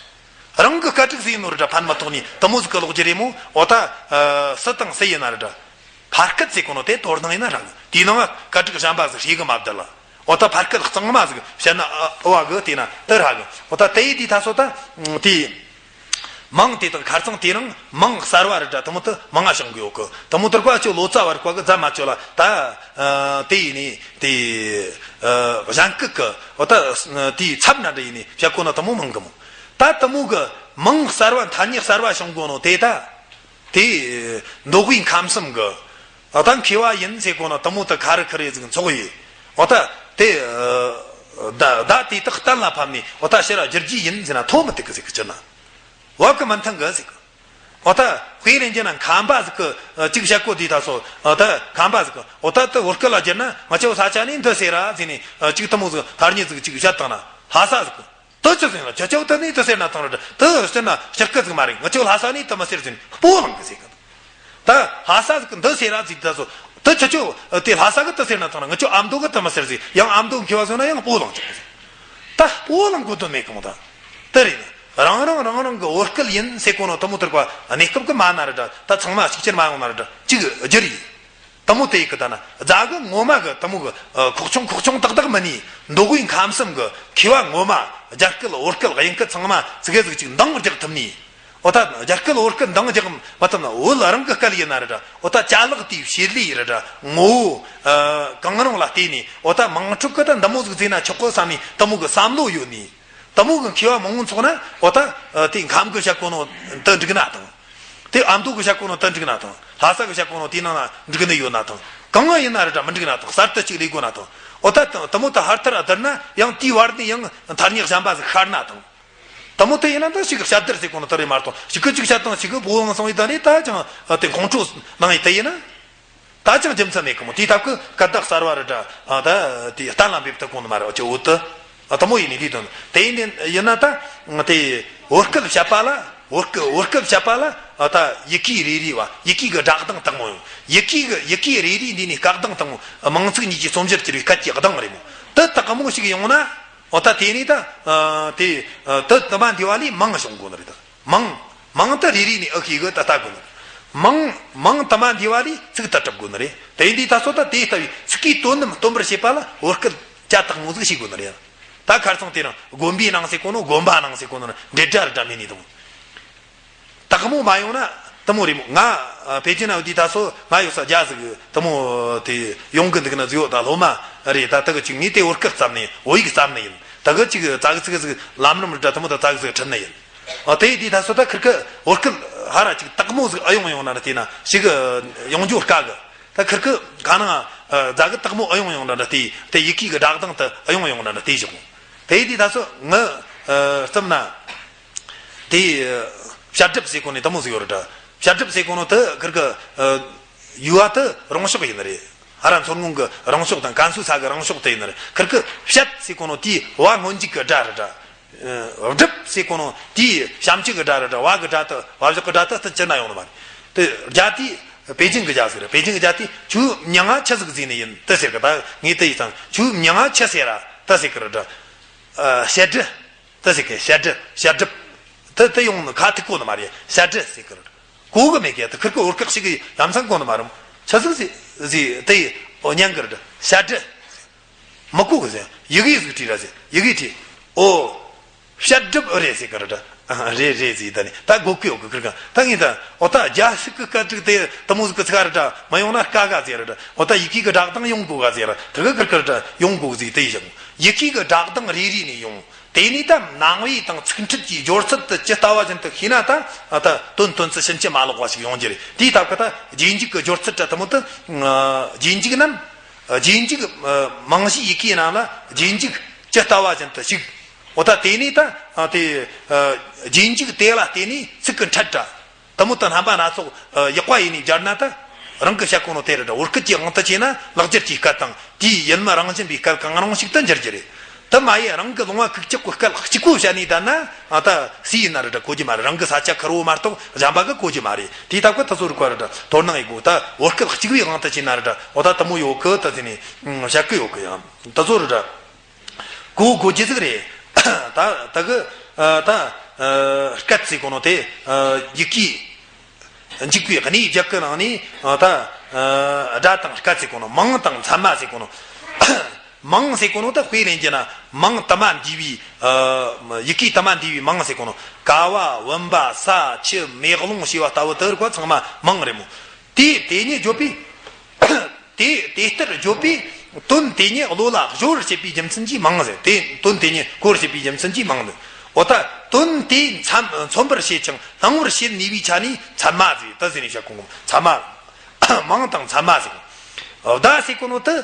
རང་གི་སྐད་རིགས་ཟིག་ཡིན་ནོ་ར་འདྲ་ཕན་མ་ཐོགས་ནི་འདི་མོ་ཟིག་གི་ལོག་རྒྱུ་རེད་མོ། འོ་ད་ཨ་སུ་དང་སུ་ཡིན་ན་ར་འདྲ། ཕ་སྐད་ཟེར་གོ་ནོ་དེ་དོ་སྣང་ཡིན་ན་རང་དེའི་ནང་སྐད་རིགས་གཞན་པ་ཟིག་ཤེས་གི་མ་བསྡད་ལ། འོ་ད་ཕ་སྐད་གཙང་མ་ཟིག་བཤད་ན་ཨ་ཨ་བ་གི་དེ་ན་དེ་ར་གི། འོ་ད་དེ་ཡི་དེ་ད་སོ་ད་དེ་མིང་དེ་དག་ཁར་སང་དེ་རིང་མིང་གསར་བ་ར་འདྲ་དེ་མོ་དེ་མང་ང་བྱུང་གི་ཡོད་གི། དེ་མོ་དེར་བཀའ་ཅོ་ལོ་ཙཱ་བ་ར་བཀའ་གི་རྫ་མ་ཅོ་ལ་ད་ཨ་དེ་ཡིན་ནི་དེ་ཨ་གཞན་སྐད་གི་འོ་ད་དེའི་ཚབ་ན་འདྲ་ཡིན་ནི་བཤད་གོ་ནོ་དེ་མོ་མང་གི་མོ། ད་དེ་མོ་གི་མིང་གསར་བ་མཚན་ཉིད་གསར་བ་བྱུང་གོ་ནོ་དེ་ད། དེ་མདོ་དབུས་ཁམས་གསུམ་གི་ཨ་ད་མཁས་པ་ཡིན་ཟེར་གོ་ན་དེ་མོ་ད་ག་རེ་ག་རེ་ཟིག་ཚོགས་ཡོད། འོ་ད་དེ་ཨ་ད་ད་དེ་དག་གཏན་ལ་ཕབ་ནས་འོ་ད་ཕྱིར་བསྒྱུར་རྒྱུ་ཡིན་ཟེར་ན་ཐོག་མི་ཐུག་གི་ཟེར་གི་ཅི་ན། བབ་གི་མི་མཐུན་གི་ཟེར་གི། འོ་ད་དཔེ་རེ་འཇལ་ན་ཁམས་པ་ཟིག་གི་ཨ་གཅིག་བཤད་གོ་དེ་ད་སོ་ཨ་ད་ཁམས་པ་ཟིག་གི་འོ་ད་དེ་བོད་སྐད་ལ་བསྒྱུར་ན་ང་ཆོ་ས་ཆ་ནས་འདི་ཟེར་ར་ཟེར་ནས་ཨ་གཅིག་དེ་མོ་ཟིག་ཐ་སྙད་ཟིག་གཅིག་བཤད་བཏང་ན་ལྷ་ས་ཟིག་གི། དེ་ཆི་ཟེར་ན་ཁྱེད་ཆོ་དེ་ནས་དེ་ཟེར་ན་ཐང་ར་དེ་ཟེར་ན་སྤྱིར་སྐད་ཟིག་མ་རེད། ང་ཆོ་ལྷ་ས་ནས་དེ་མི་ཟེར་ཟེར་ནས་སྤོ་ལངས་གི་ཟེར་གི། ད་ལྷ་ས་ཟིག་གི་འདི་ཟེར་ར་ཟིག་ད་སོ་དེ་ཁྱེད་ཆོ་དེ་ལྷ་ས་གི་དེ་ཟེར་ན་ཐང་ར་ང་ཆོ་ཨ་མདོ་གི་དེ་མི་ཟེར་ཟིག་ཡང་ཨ་མདོ་མཁས་པ་ཟེར་ན་ཡང་སྤོ་ལངས་ཆོག་གི་ཟེར། ད་སྤོ་ལངས་གོ་དོན་མེད་གི་མོ། ད་དེ་རེད་ན་རང་རང་རང་རང་གི་བོད་སྐད་ཡིན་ཟེར་གོ་ནོ་དེ་མོ་དེར་བ་གནས་སྐབས་གི་མ་ན་ར་ད་ད་ཚང་མ་གཅིག་ཁྱེར་མ་ཡོང་ན་ར་ད་གཅིག་བསྒྱུར་ཡིན། དེ་མོ་དེ་ཡི་གི་ད་ན་རྫ་གི་ངོ་མ་གི་དེ་མོ་གི་ཨ་ཁོག་ཆུང་ཁོག་ཆུང་ཏག་ཏག་མིན་ནི་མདོ་དབུས་ཁམས་གསུམ་གི་མཁས་པ་ངོ་མ་རྒྱ་སྐད་བོད་སྐད་དབྱིན་སྐད་ཚང་མ་ཙི་གེ་ཟིག་ཅིག་འདང་རྒྱག་ཐུབ་ནི། འོ་ད་རྒྱ་སྐད་བོད་སྐད་འདང་རྒྱག་མ་ཐུབ་ན་བོད་རང་གི་སྐད་ཡིན་ན་ར་འདྲ། འོ་ད་ཅ་ལག་དེའི་བྱེད་ལས་ར་འདྲ། ངོ་བོ་ཨ་གང་རུང་ལ་བལྟས་ནས་འོ་ད་དམངས་ཁྲོད་གི་ད་འདི་མོ་ཟིག་བརྩིས་ན་ཆོག་གི་བསམ་ནི་དེ་མོ་གི་བསམ་བློ་ཡོད་ནི། དེ་མོ་གི་མཁས་པ་མང་བོ་ཚོགས་ན་འོ་ད་ཨ་དེ་ཁམས་གི་བཤད་གོ་ནོ་དེ་འགྲིག་ན་དང་། དེ་ཨ་མདོ་གི་བཤད་གོ་ནོ་དེ་འགྲིག་ན་དང་། ལྷ་ས་གི་བཤད་གོ་ནོ་དེའི་ནང་ན་འགྲིག་ནི་ཡོད་ན་དང་། གང་ཡིན་ན་ར་འདྲ་མི་འགྲིག་ན་དང་། གསར་དུ་གཅིག་ལས་དགོས་ན་དང་། འོ་ད་དེ་མོ་ད་ཧར་ཐར་ཨ་དར་ན་ཡང་དེའི་བར་ནས་ཡང་ཐ་སྙད་གཞན་པ་ཟིག་ཤར་ན་དང་། དེ་མོ་དེ་ཡིན་ན་ད་ཞིག་བཤད་བརྡར་ཟེར་གོ་ནོ་དེ་རེད་མ་གཏོགས་ཞིག་གི་ཅིག་བཤད་དང་ཞིག་གི་བོ་ལང་སོང་ཡི་ད་ནི་ད་ཅང་དེ་ཁོང་ཁྲོ་ནང་ཡི་དེ་ཡིན་ན། ད་ཅང་རྒྱུ་མཚན་མེད་གི་མོ། དེའི་སྟབས་ཀྱི་སྐད་བརྡ་གསར་བ་རེ་འདྲ་ད་དེ་གཏན་ལ་འབེབས་ཐུབ་གོ་ནི་མ་རེད། ཨོ་ཅེ་འོ་དེ་དེ་མོ་ཡིན་ནི་དེའི་དོན་དེ་ཡིན་ནི་ཡིན་ན་ད་དེ་བོད་སྐད་བཤད་པ་ལ་བོད་སྐད་བོད་སྐད་བཤད་པ་ལ་ད་ཡི་གེ་རེ་རེ་བ་ཡི་གེ་གི་སྒྲ་གདངས་དག་མོ་ཡོང་། ཡི་གེ་གི་ཡི་གེ་རེ་རེ་འདི་ནས་སྐད་གདངས་དག་མོ་མིང་ཚིག་གཉིས་ཀྱི་རྩོམ་གཞིར་གྱུར་བའི་སྐད་ཀྱི་གདངས་རེད་མོ། དེ་དག་མོ་ཞིག་ཡོང་ན། འོ་ད་དེ་ནས་ད་ཨ་དེ་ཨ་དེ་དུ་མ་འདི་བ་ལས་མིང་བྱུང་དགོས་ནི་རེད། ད་མིང་མིང་དེ་རེ་རེ་ནས་ཨ་ཤེས་གི་ད་ལྟ་དགོས་ནི་རེད། མིང་མིང་དུ་མ་འདི་བ་ལས་ཚིག་ཏུ་གྲུབ་དགོས་ནི་རེད། དེ་འདི་ད་སོ་ད་དེ་ལྟ་བུའི་ཚིག་གི་དོན་རྣམས་སྟོན་པར་བྱེད་པ་ལ་བོད་སྐད་ཅ་དག་མོ་ཟིག་ཤེས་དགོས་ནི་རེད། ད་ཁར་སང་དེ་རིང་དགོན་པའི་ནང་ཟེར་གོ་ནོ་དགོན་པ་ནང་ཟེར་གོ་ནོ་འབྲེལ་སྒྲ་རེ་འདྲ་མེད་ནི་དང་། དག་མོ་མ་ཡོང་ན་དེ་མོ་རེད་མོ། ང་ཨ་པེ་ཅིན་ན་ཡོད་དུས་ད་སོ་ང་ཡོད་ས་རྒྱ་ཟིག་དེ་མོ་དེ་ཡོང་གི་འདུག་ན་ཟིག་ཡོད། ད་སློབ་མ་རེད། ད་དེ་གི་ཅིག་ངས་དེ་བོད་སྐད་བརྩམས་ནས་བོད་ཡིག་བརྩམས་ནས་ཡིན། དེ་གི་ཅིག་ཙག་ཙིག་ཟིག་ལམ་རིམ་རེ་འདྲ་དེ་མོ་ད་ཙག་ཙིག་ཁྲིད་ནས་ཡིན། ཨ་དེ་དུས་ད་སོ་ད་ཁིར་ཁི་བོད་སྐད་ཧ་ར་ཅིག་དག་མོ་ཟིག་ཨེ་ཡོང་ཡོང་ན་ར་དེ་ན་ཞིག་ཡོང་རྒྱུ་དཀའ་གི། ད་ཁིར་ཁི་ག་ནང་ཨ་རྫ་གི་དག་མོ་ཨེ་ཡོང་ཡོང་ན་ར་དེ་དེ་ཡི་གེ་གི་སྒྲ་གདངས་དེ་ཨེ་ཡོང་ཡོང་ན་ར་དེ་བཞག་དེ་དུས་ད་སོ་ང་ཨ་བརྩམས་ན། དེ་བཤད་སྒྲུབ་ཟེར་གོ་ནི་དེ་མོ་ཟིག་ཡོད་རེད་ད། བཤད་སྒྲུབ་ཟེར་གོ་ནོ་དེ་ཁིར་གི་ཨ་ཡུལ་བ་དེ་རང་ཕྱོགས་ཡིན་ནི་རེད། ཧ་ར་མཚོ་སྔོན་གི་རང་ཕྱོགས་དང་ཀན་སུའུ་ས་གི་རང་ཕྱོགས་དེ་ཡིན་ནི་རེད། ཁིར་གི་བཤད་ཟེར་གོ་ནོ་དེའི་བ་སྔོན་འཇུག་གི་སྒྲ་རེད་ད། ཨ་སྒྲུབ་ཟེར་གོ་ནོ་དེའི་བྱམས་སྐྱིད་གི་སྒྲ་རེད་ད། བ་གི་སྒྲ་དེ་བ་བཞག་གི་སྒྲ་དེ་དེ་ཅི་ན་ཡོང་ནི་མ་རེད། དེ་རྒྱ་དེ་པེ་ཅིན་གི་རྒྱ་ཟིག་རེད། པེ་ཅིན་གི་རྒྱ་དེ་ཁྱོའི་མྱིང་ང་ཆི་ཟིག་ཟེར་ནི་ཡིན་དེ་ཟེར་གི། ད་ངས་དེ་ཡིན་ཙང་ཁྱོའི་མྱིང་ང་ཆི་ཟེར་ར་དེ་ཟེར་གི་རེད་ད། ཨ་བཤད་སྒྲུབ། དེ་ཟེར་གི་བཤད་སྒྲུབ་བཤད་སྒྲུབ། དེ་དེ་ཡོང་ནི་ཁ་ཐུག་གོ་ནི་མ་རེད། བཤད་སྒྲུབ་ཟེར་གི་རེད། གོ་གི་མེད་གི། དེ་ཁིར་གི་བོད་སྐད་ཞིག་གི་ཡ་མཚན་གོ་ནི་མ་རེད། ཆི་ཟིག་ཟེར་ཟེར་དེ་ཡི་ཨོ་ཉན་གི་རེད། བཤད་སྒྲུབ། མི་གོ་གི་ཟེར། ཡི་གེ་ཟིག་བྲིས་ར་ཟེར། ཡི་གེ་བྲིས། ཨོ། བཤད་སྒྲུབ་རེད་ཟེར་གི་རེད། ཨ་རེད་རེད་ཟེར། ད་ནི་ད་གོ་གི་ཡོད་གི། ཁིར་གི་ད་ངས་ད་ཨོ་ད་རྒྱ་ཞིག་གི་སྐད་རིགས་དེ་དེ་མོ་ཟིག་གི་ཚིག་རེད་ད། མ་ཡོང་ན་དཀའ་ག་ཟེར་རེད་ད། ཨོ་ད་ཡི་གེ་གི་སྒྲ་གདངས་ཡོང་དགོས་ག་ཟེར་ར། དེ་གི་ཁིར་གི་ད་ཡོང་དགོས་ཟེར། དེ་ཡི་ཞག་ཡི་གེ་གི་སྒྲ་གདངས་རེ་རེ་ནས་ཡོང་། དེ་ནས་ད་ནང་པའི་དང་ཚིག་འཁྲིད་ཀྱི་སྦྱོར་ཚུལ་དེ་ཇི་ལྟ་བ་བཞིན་དུ་ཤེས་ན་ད་ཨ་ད་དོན་དོན་ཚུལ་ཕྱིན་ཅི་མ་ལོག་པ་ཞིག་ཡོང་རྒྱུ་རེད། དེའི་སྟབས་ཀྱིས་ད་རྗེས་འཇུག་གི་སྦྱོར་ཚུལ་ར་དེ་མོ་དེ། ཨ་རྗེས་འཇུག་རྣམས་རྗེས་འཇུག་ཨ་མིང་གཞིའི་ཡི་གེ་རྣམས་ལ་རྗེས་འཇུག་ཇི་ལྟ་བ་བཞིན་དུ་ཞུགས། འོ་ད་དེ་ནས་ད་དེ་རྗེས་འཇུག་དེ་ལ་བརྟེན་ནས་ཚིག་གི་འཕྲད་འདྲ། དེ་མོ་དང་རྣམ་པ་སྣ་ཚོགས་ཡག་པ་ཡིན་ནས་སྦྱར་ན་ད་རང་གི་བཤད་གོ་ནོ་དེ་རེད་འདྲ། བོད་སྐད་ཀྱི་དབང་དུ་བྱས་ན་ལེགས་སྦྱར་གྱི་སྐད་དང་དེའི་ཡུལ་མི་རང་བཞིན་པའི་སྐད་གང་རུང་ཞིག་ཏུ་འགྱུར་རྒྱུ་རེད། དེ་མ་ཡིན་རང་གི་ལུང་བ་ཁུག་ཀྱོག་གི་སྐད་གཅིག་པོ་བཤད་ནས་བསྡད་ན་ད་སུ་ཡིན་ན་རེད་འདྲ་གོ་རྒྱུ་མ་རེད། རང་གི་ས་ཆ་ཁེར་བོ་མ་གཏོགས་གཞན་པ་གི་གོ་རྒྱུ་མ་རེད། དེའི་སྟབས་ཀྱིས་དེ་ཚོ་རིགས་པ་རེད་འདྲ་དོ་སྣང་ཡེད་དགོས། ད་བོད་སྐད་གཅིག་པའི་དབང་དུ་བྱས་ན་རེད་འདྲ་འོ་ད་དེ་མོ་ཡོད་གི་ད་ཟེར་ནས་བཤད་གི་ཡོད་གི། ཡང་དེ་ཚོ་རེད་འདྲ། གོ་གོ་རྒྱུ་ཟིག་རེད། ད་ད་གི་ད་སྐད་ཟེར་གོ་ནོ་དེ་ཡི་གེ་འཇུག་པའི་གནས་བརྒྱད་གི་ནང་ནས་ད་སྒྲ་དང་སྐད་ཟེར་གོ་ནོ། མིང་དང་མཚན་མ་ཟེར་གོ་ནོ། མིང་ཟེར་གོ་ནོ་ད་དཔེ་ལེན་རྒྱུ་ན་མིང་དུ་མ་འདུས་པའི་ཡི་གེ་དུ་མ་འདུས་པའི་མིང་ཟེར་གོ་ནོ། ཀ་བ་བུམ་པ་ས་ཆུ་མེ་རླུང་ཞེས་པ་ལྟ་བུ་དེ་རིགས་པ་ཚང་མ་མིང་རེད་མོ། དེ་དེ་ཉིད་བརྗོད་པའི། དེ་དེ་ལྟར་བརྗོད་པས་དོན་དེ་ཉིད་བློ་ལ་གཞོལ་བར་བྱེད་པའི་རྒྱུ་མཚན་གྱིས་མིང་ཟེར། དེ་དོན་དེ་ཉིད་གོ་བར་བྱེད་པའི་རྒྱུ་མཚན་གྱིས་མིང་ཟེར། འོ་ད་དོན་དེ་མཚམས་མཚོན་པར་བྱེད་ཅིང་སྣང་བར་བྱེད་ནུས་པའི་ཆ་ནས་མཚན་མ་ཟེར། ད་ཟེར་ནས་བཤད་གོ་ནོ་མཚན་མ། མིང་དང་མཚན་མ་ཟེར། བརྡ་ཟེར་གོ་ནོ་དེ་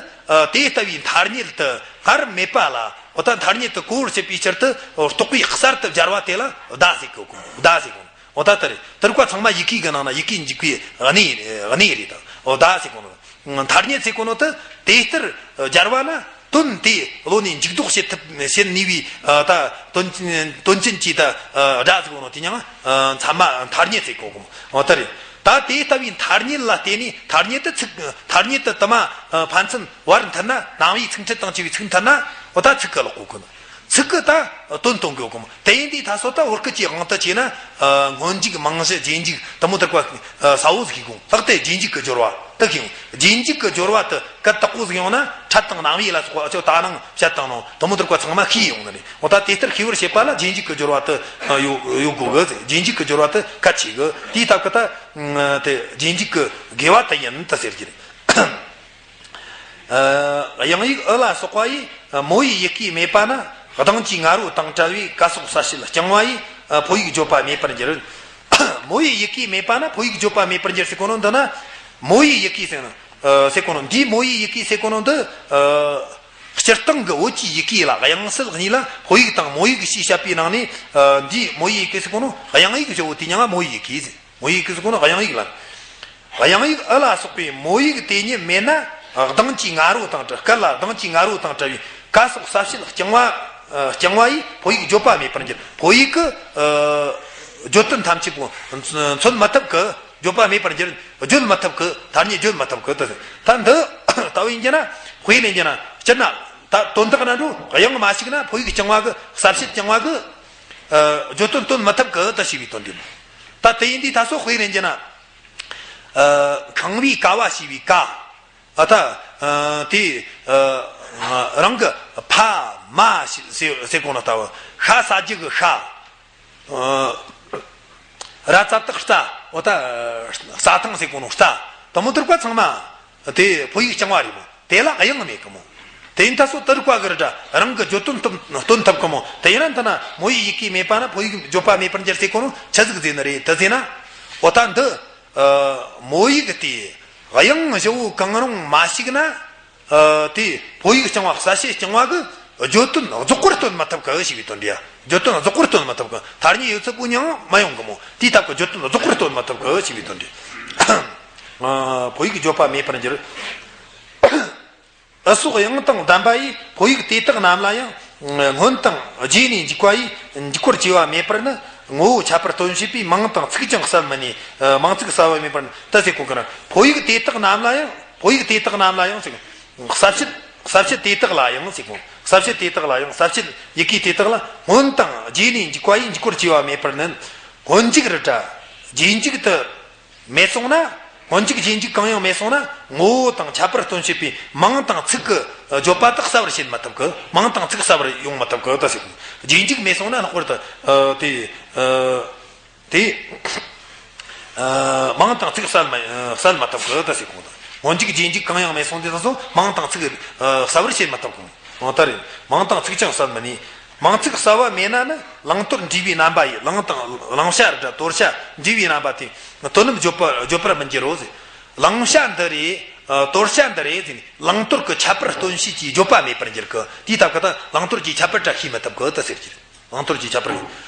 དེ་ལྟ་བུའི་ཐ་སྙད་དུ་སྔར་མེད་པ་ལ་འོ་ད་ཐ་སྙད་དུ་གོ་བར་བྱེད་པའི་ཕྱིར་དུ་རྟོག་པས་གསར་དུ་སྦྱར་བ་དེ་ལ་བརྡ་ཟེར་གོ་གོ་བརྡ་ཟེར་གོ། འོ་ད་དེ་རེད། དེ་རིགས་པ་ཚང་མ་ཡི་གེ་གི་ནང་ན་ཡི་གེ་འཇུག་པའི་གནས་གནས་རེད་ད། འོ་ད་ཟེར་གོ་ནོ། ཐ་སྙད་ཟེར་གོ་ནོ་དེ་དེ་ལྟར་སྦྱར་བ་ན་དོན་དེ་བློ་ནས་འཇུག་ལྡོག་བྱེད་ཐུབ་བྱེད་ནུས་པའི་ད་དོན་དོན་ཅན་གྱི་ད་སྒྲ་ཟེར་གོ་ནོ་དེ་ཡང་མཚན་མ་ཐ་སྙད་ཟེར་གོ་གོ། འོ་ད་རེད། ད་དེ་ལྟ་བུའི་ཐ་སྙད་ལ་བརྟེན་ནས་ཐ་སྙད་དེ་ཚིག་ཐ་སྙད་དེ་དུ་མ་ཕན་ཚུན་བར་མཐུད་ན་རྣམ་དབྱེ་ཚིག་ཕྲད་དང་བཅས་པའི་ཚིག་མཐུད་ན་འོ་ད་ཚིག་གི་ལོག་གོ་གོ་ནོ། ཚིག་གི་ད་དོན་སྟོན་དགོས་གོ་མོ། དེ་ཡིན་དུས་ད་སོ་ད་བོད་སྐད་ཀྱི་དབང་དུ་བྱས་ན་སྔོན་འཇུག་མིང་གཞི་རྗེས་འཇུག་དེ་མོ་དེ་རིགས་པ་གསལ་བོ་ཟིག་ཤེས་དགོས། ལྷག་དེ་རྗེས་འཇུག་གི་སྦྱོར་བ་དེ་ཤེས་དགོས། རྗེས་འཇུག་གི་སྦྱོར་བ་དེ་སྐད་དག་པོ་ཟིག་ཡོང་ན་ཕྲད་དང་རྣམ་དབྱེ་ལ་སོགས་པ་ཨ་ཅོ་ད་ནང་བཤད་བཏང་ནོ་དེ་མོ་དེ་རིགས་པ་ཚང་མ་ཤེས་ཡོང་ནི་རེད། འོ་ད་དེ་ལྟར་ཤེས་པར་བྱེད་པ་ལ་རྗེས་འཇུག་གི་སྦྱོར་བ་དེ་ཡོད་ཡོད་དགོས་གི། རྗེས་འཇུག་གི་སྦྱོར་བ་དེ་གལ་ཆེ་གི། དེའི་སྟབས་ཀྱིས་ད་དེ་རྗེས་འཇུག་གི་དགེ་བ་དེ་ཡིན་དེ་ཟེར་གྱི་རེད། ཨ། དབྱངས་ཡིག་ཨི་ལ་སོགས་པ་ཡིས་མོ་ཡི་ཡི་གེ་མེད་པ་ན་གདངས་ཀྱི་ང་རོ་དང་བྲལ་བས་ཀ་སོགས་གསལ་བྱེད་རྐྱང་བ་ཡིས་ཕོ་ཡིག་བརྗོད་པ་མེད་པར་འགྱུར། མོ་ཡི་ཡི་གེ་མེད་པ་ན་ཕོ་ཡིག་བརྗོད་པ་མེད་པར་འགྱུར་ཟེར་གོ་ནོ་འདི་ན། མོ་ཡི་ཡི་གེ་ཟེར་ནོ། ཨ། ཟེར་གོ་ནོ་འདི་མོ་ཡི་ཡི་གེ་ཟེར་གོ་ནོ་འདི། ཨ། སྤྱིར་བཏང་གི་བོད་ཀྱི་ཡི་གེ་ལ་དབྱངས་གསལ་གཉིས་ལ་ཕོ་ཡིག་དང་མོ་ཡིག་ཞེས་བཤད་པའི་ནང་ནས། ཨ། འདིའི་མོ་ཡི་ཡི་གེ་ཟེར་གོ་ནོ་དབྱངས་ཡིག་ཞེས་པོ་དེ་མྱིང་ང་མོ་ཡི་ཡི་གེ་ཟེར། མོ་ཡི་ཡི་གེ་ཟེར་གོ་ནོ་དབྱངས་ཡིག་ལ། དབྱངས་ཡིག་ཨི་ལ་སོགས་པའི་མོ་ཡིག་དེ་ཉིད་མེད་ན་གདངས་ཀྱི་ང་རོ་དང་བྲལ། སྐད་ལ་གདངས་ཀྱི་ང་རོ་དང་བྲལ་བའི་ཀ་སོགས་གསལ་བྱེད་རྐྱང་བ། རྐྱང་བ་ཡིས་ཕོ་ཡིག་བརྗོད་པ་མེད་པར་འགྱུར། ཕོ་ཡིག་གི་བརྗོད་དོན་ཐམས་ཅད་པོ་མཚོན་མི་ཐུབ་གི། བརྗོད་པ་མེད་པར་འགྱུར། བརྗོད་མི་ཐུབ་གི། ཐ་སྙད་བརྗོད་མི་ཐུབ་གི། ད་ད་འདི་ལྟ་བུ་ཡིན་རྒྱུ་ན་དཔེ་ལེན་རྒྱུ་ན་སྤྱིར་ན་ད་དོན་དག་ན་འགྲོ་དབྱངས་མ་ཞིག་ན་ཕོ་ཡིག་རྐྱང་བ་གི་གསལ་བྱེད་རྐྱང་བ་གི་བརྗོད་དོན་སྟོན་མི་ཐུབ་གི་ད་ཞེས་པའི་དོན་འདི་མོ། ད་དེ་ཡིན་དུས་ད་སོ་དཔེ་ལེན་རྒྱུ་ན། ཨ། ཁང་བའི་ཀ་བ་ཞེས་པའི་ཀ། ཨ། ད། ཨ། དེ། ཨ། རང་གི་ཕ་མ་ཞེས་ཟེར་གོ་ནོ་ལྟ་བུ། ཤ་ཟ་རྒྱུ་གི་ཤ། ཨ། ར་ཙ་བཏགས་རྩ། འོ་ད་རྩྭ་ཐང་ཟེར་གོ་ནོ་རྩྭ། དེ་མོ་དེ་རིགས་པ་ཚང་མ་དེ་ཕོ་ཡིག་རྐྱང་བ་རེད་མོ། དེ་ལ་དབྱངས་མེད་གི་མོ། དེ་ཡིན་ད་སོ་དེ་རིགས་པ་གི་རེད་འདྲ་རང་གི་བརྗོད་དོན་སྟོན་སྟོན་ཐུབ་གི་མོ། དེ་ཡིན་ན་འདི་ན་མོ་ཡི་ཡི་གེ་མེད་པ་ན་ཕོ་ཡིག་བརྗོད་པ་མེད་པར་འགྱུར་ཟེར་གོ་ནོ་ཆི་ཟིག་ཟེར་ནི་རེད་དེ་ཟེར་ན། འོ་ད་འདི། ཨ། མོ་ཡིག་དེ་དབྱངས་བཞི་བོ་གང་རུང་མ་ཞིག་ན། ཨ། དེ་ཕོ་ཡིག་རྐྱང་བ་གསལ་བྱེད་རྐྱང་བ་གི་བརྗོད་དོན་རྫོགས་པར་སྟོན་མི་ཐུབ་གི་ཞེས་པའི་དོན་འདི་ཡ། བརྗོད་དོན་རྫོགས་པར་སྟོན་མི་ཐུབ་གི། ཐ་སྙད་ཡོད་ཚད་པོ་མྱིང་མ་ཡོང་གི་མོ། དེའི་སྟབས་ཀྱིས་བརྗོད་དོན་རྫོགས་པར་སྟོན་མི་ཐུབ་གི་ཞེས་པའི་དོན་འདི། ཨ། ཕོ་ཡིག་བརྗོད་པ་མེད་པར་འགྱུར། ཨི་སོགས་དབྱངས་དང་ལྡན་པ་ཡིས་ཕོ་ཡིག་དེ་དག་རྣམས་ལ་ཡང་སྔོན་དང་རྗེས་ནས་འཇུག་པ་ཡིས་འཇུག་པར་བྱས་པ་མེད་པར་ནི་ངོ་བོ་ཁྱད་པར་སྟོན་བྱེད་པའི་མིང་དང་ཚིག་ཀྱང་གསལ་མི་ནུས། མིང་ཚིག་གསལ་བ་མེད་པར་ནི་ད་ཟེར་གོ་གི་ན། ཕོ་ཡིག་དེ་དག་རྣམས་ལ་ཡང་། ཕོ་ཡིག་དེ་དག་རྣམས་ལ་ཡང་ཟེར། གསལ་བྱེད། གསལ་བྱེད་དེ་དག་ལ་ཡང་ཟེར་གོ། གསལ་བྱེད་དེ་དག་ལ་ཡང་། གསལ་བྱེད་ཡི་གེ་དེ་དག་ལ་སྔོན་དང་རྗེས་ནས་འཇུག་པ་ཡིས་འཇུག་པར་བྱས་པ་མེད་པར་ནི། སྔོན་འཇུག་རེད་འདྲ། རྗེས་འཇུག་དེ། མེད་སོང་ན། སྔོན་འཇུག་རྗེས་འཇུག་གང་ཡང་མེད་སོང་ན་ངོ་བོ་དང་ཁྱད་པར་སྟོན་བྱེད་པའི་མིང་དང་ཚིག་གི་བརྗོད་པ་དག་གསལ་བར་བྱེད་མི་ཐུབ་གི། མིང་དང་ཚིག་གསལ་བར་ཡོང་མི་ཐུབ་གི་ད་ཟེར་གོ། རྗེས་འཇུག་མེད་སོང་ན་ལྷག་པར་དུ་དེ་དེ་མིང་དང་ཚིག་གསལ་མི་གསལ་མི་ཐུབ་གི་ད་ཟེར་གོ། སྔོན་འཇུག་རྗེས་འཇུག་གང་ཡང་མེད་སོང་དུས་ད་སོ་མིང་དང་ཚིག་གསལ་བར་བྱེད་མི་ཐུབ་གི། འོ་ད་རེད། མིང་དང་ཚིག་ཀྱང་གསལ་མི་ནུས། མིང་ཚིག་གསལ་བ་མེད་ན་ནི་བླང་དོར་འདྲེས་པའི་རྣམ་པ་ཡིས། བླང་དང་བླང་བྱ་རེད་འདྲ་དོར་བྱ་འདྲེས་པའི་རྣམ་པ་དེ་དོན་རྣམས་བརྗོད་པ་བརྗོད་པར་མི་འགྱུར་རོ་ཟེར། བླང་བྱ་འདི་རེད། དོར་བྱ་འདི་རེད་ཟེར་ནས་བླང་དོར་གྱི་ཁྱད་པར་སྟོན་བྱེད་ཀྱི་བརྗོད་པ་མེད་པར་འགྱུར་གི། དེའི་སྟབས་ཀྱིས་ད་བླང་དོར་གྱི་ཁྱད་པར་འདྲ་ཤེས་མི་ཐུབ་གི་ད་ཟེར་གྱི་རེད། བླང་དོར་གྱི་ཁྱད་པར།